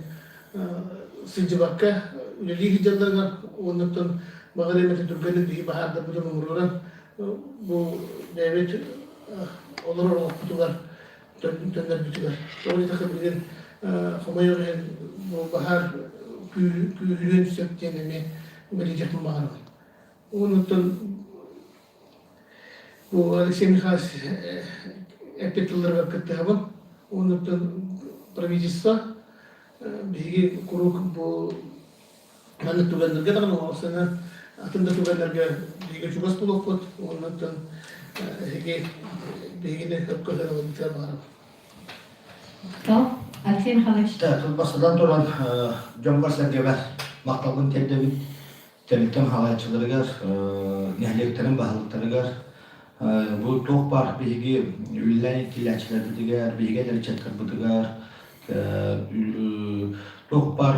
сылдьыбакка үлэлии сылдьалларыгар уоннаттан баҕар эмэтэ түргэнник биһи баһаардарбытын умуруоран бу бэйэбит олорор олохпутугар төннөрбүтүгэр. Тоҕо диэтэххэ билигин хомойуох иһин бу баһаар күүһүрүөн сөп диэн эмиэ бэлиэтиэхпин баҕарабын. Онуттан бу Алексей Михайлович эппит тылларыгар кыттыһабын. Онуттан правительство биһиги куруук бу маннык түгэннэргэ даҕаны уопсайынан атын да түгэннэргэ биһиги чугас буолуохпут уонна эһиги биһигини өккөһөн ылбытыгар баҕарабын. Алексей Михайлович. Бастатан туран дьоҥҥор-сэргэбэр махталбын тиэрдэбин тэрилтэм хаалааччыларыгар, нэһилиэктэрин баһылыктарыгар бу туох баар биһиги үлэлээн иитиллээччилэрбитигэр, биһиги эдэр ыччаттарбытыгар туох баар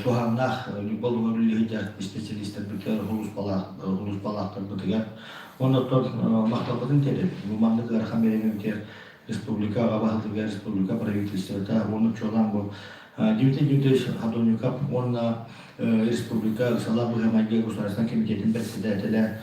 туһааннаах Ньурба улууһугар үлэлии сылдьар исписэлиистэрбитигэр, улууспалаахтарбытыгар уонна оттон махталбытын тиэрдэбит. Бу маннык ыарахан бириэмэбитигэр республика аҕа баһылыга, республика правительствота уонна чуолаан бу Дмитрий Дмитриевич Хадонников уонна республика ыксалаах быһыы-майгы государственнай комитетин председателэ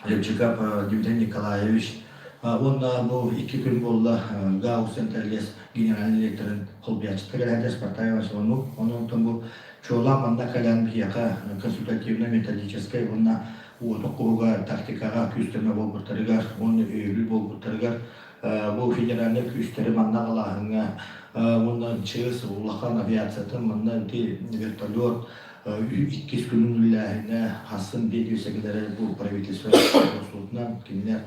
Левчиков Дмитрий Николаевич уонна бу икки күн буолла ГАУ Централес генеральный директорын холбуйааччыта кэлээдэ Спартак Иванович Онон бу чуолаан манна кэлэн биһиэхэ консультативно-методическай уонна уоту куһуга тактикаҕа күүс-көмө буолбуттарыгар уонна өйөбүл буолбуттарыгар бу федеральнай күүстэри манна аҕалааһыҥҥа уонна ЧС улахан авиациятын манна ити вертолет иккис күнүн үллээһинэ хассын биэдиэсэкилэрэ бу правительство суутунан кинилэр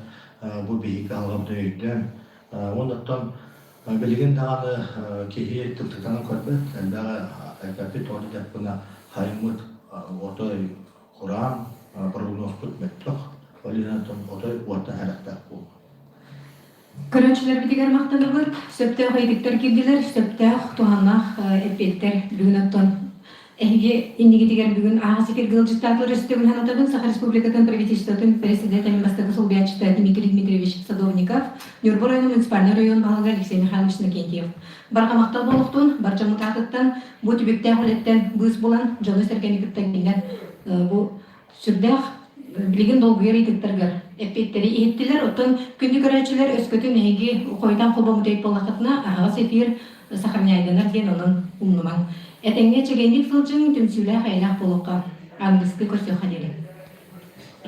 бу биһиги алҕабытын өйдөөн уоннаттан билигин даҕаны киһи тыктыктанан көрбөт элбэҕи элбэппит тоҕо диэтэхпинэ хайыммыт отой кураан прогнозпут мөлтөх ол иһин отой уоттан сэрэхтээх буолуо. Көрөөччүлэрбитигэр махтанабыт. Сөптөөх ыйытыктар киирдилэр, сөптөөх туһааннаах эппиэттэр бүгүн оттон эһиги иннигитигэр бүгүн ааҕыс эфиргэ ыалдьыттаатылар өстөбүн санатабын Саха Республикатын правительствотын председателин бастакы солбуйааччыта Дмитрий Дмитриевич Садовников, Ньурба оройуонун муниципальнай оройуон баһылыга Алексей Михайлович Иннокентьев. Барҕа махтал буолуохтун, бар дьоммут аатыттан бу түбүктээх үлэттэн быыс булан дьону-сэргэни кытта кинилэр бу сүрдээх билигин долгуйар ыйытыктаргар эппиэттэри иһиттилэр. Оттон күндү көрөөччүлэр өскөтүн эһиги хойутаан холбоммут буоллаххытына аһаҕас эфир сохраняйданар диэн онон умнумаҥ. Этэҥҥэ чэгиэнник сылдьыҥ, түмсүүлээх эйэлээх буолуохха. Аныгыскы көрсүөххэ диэри.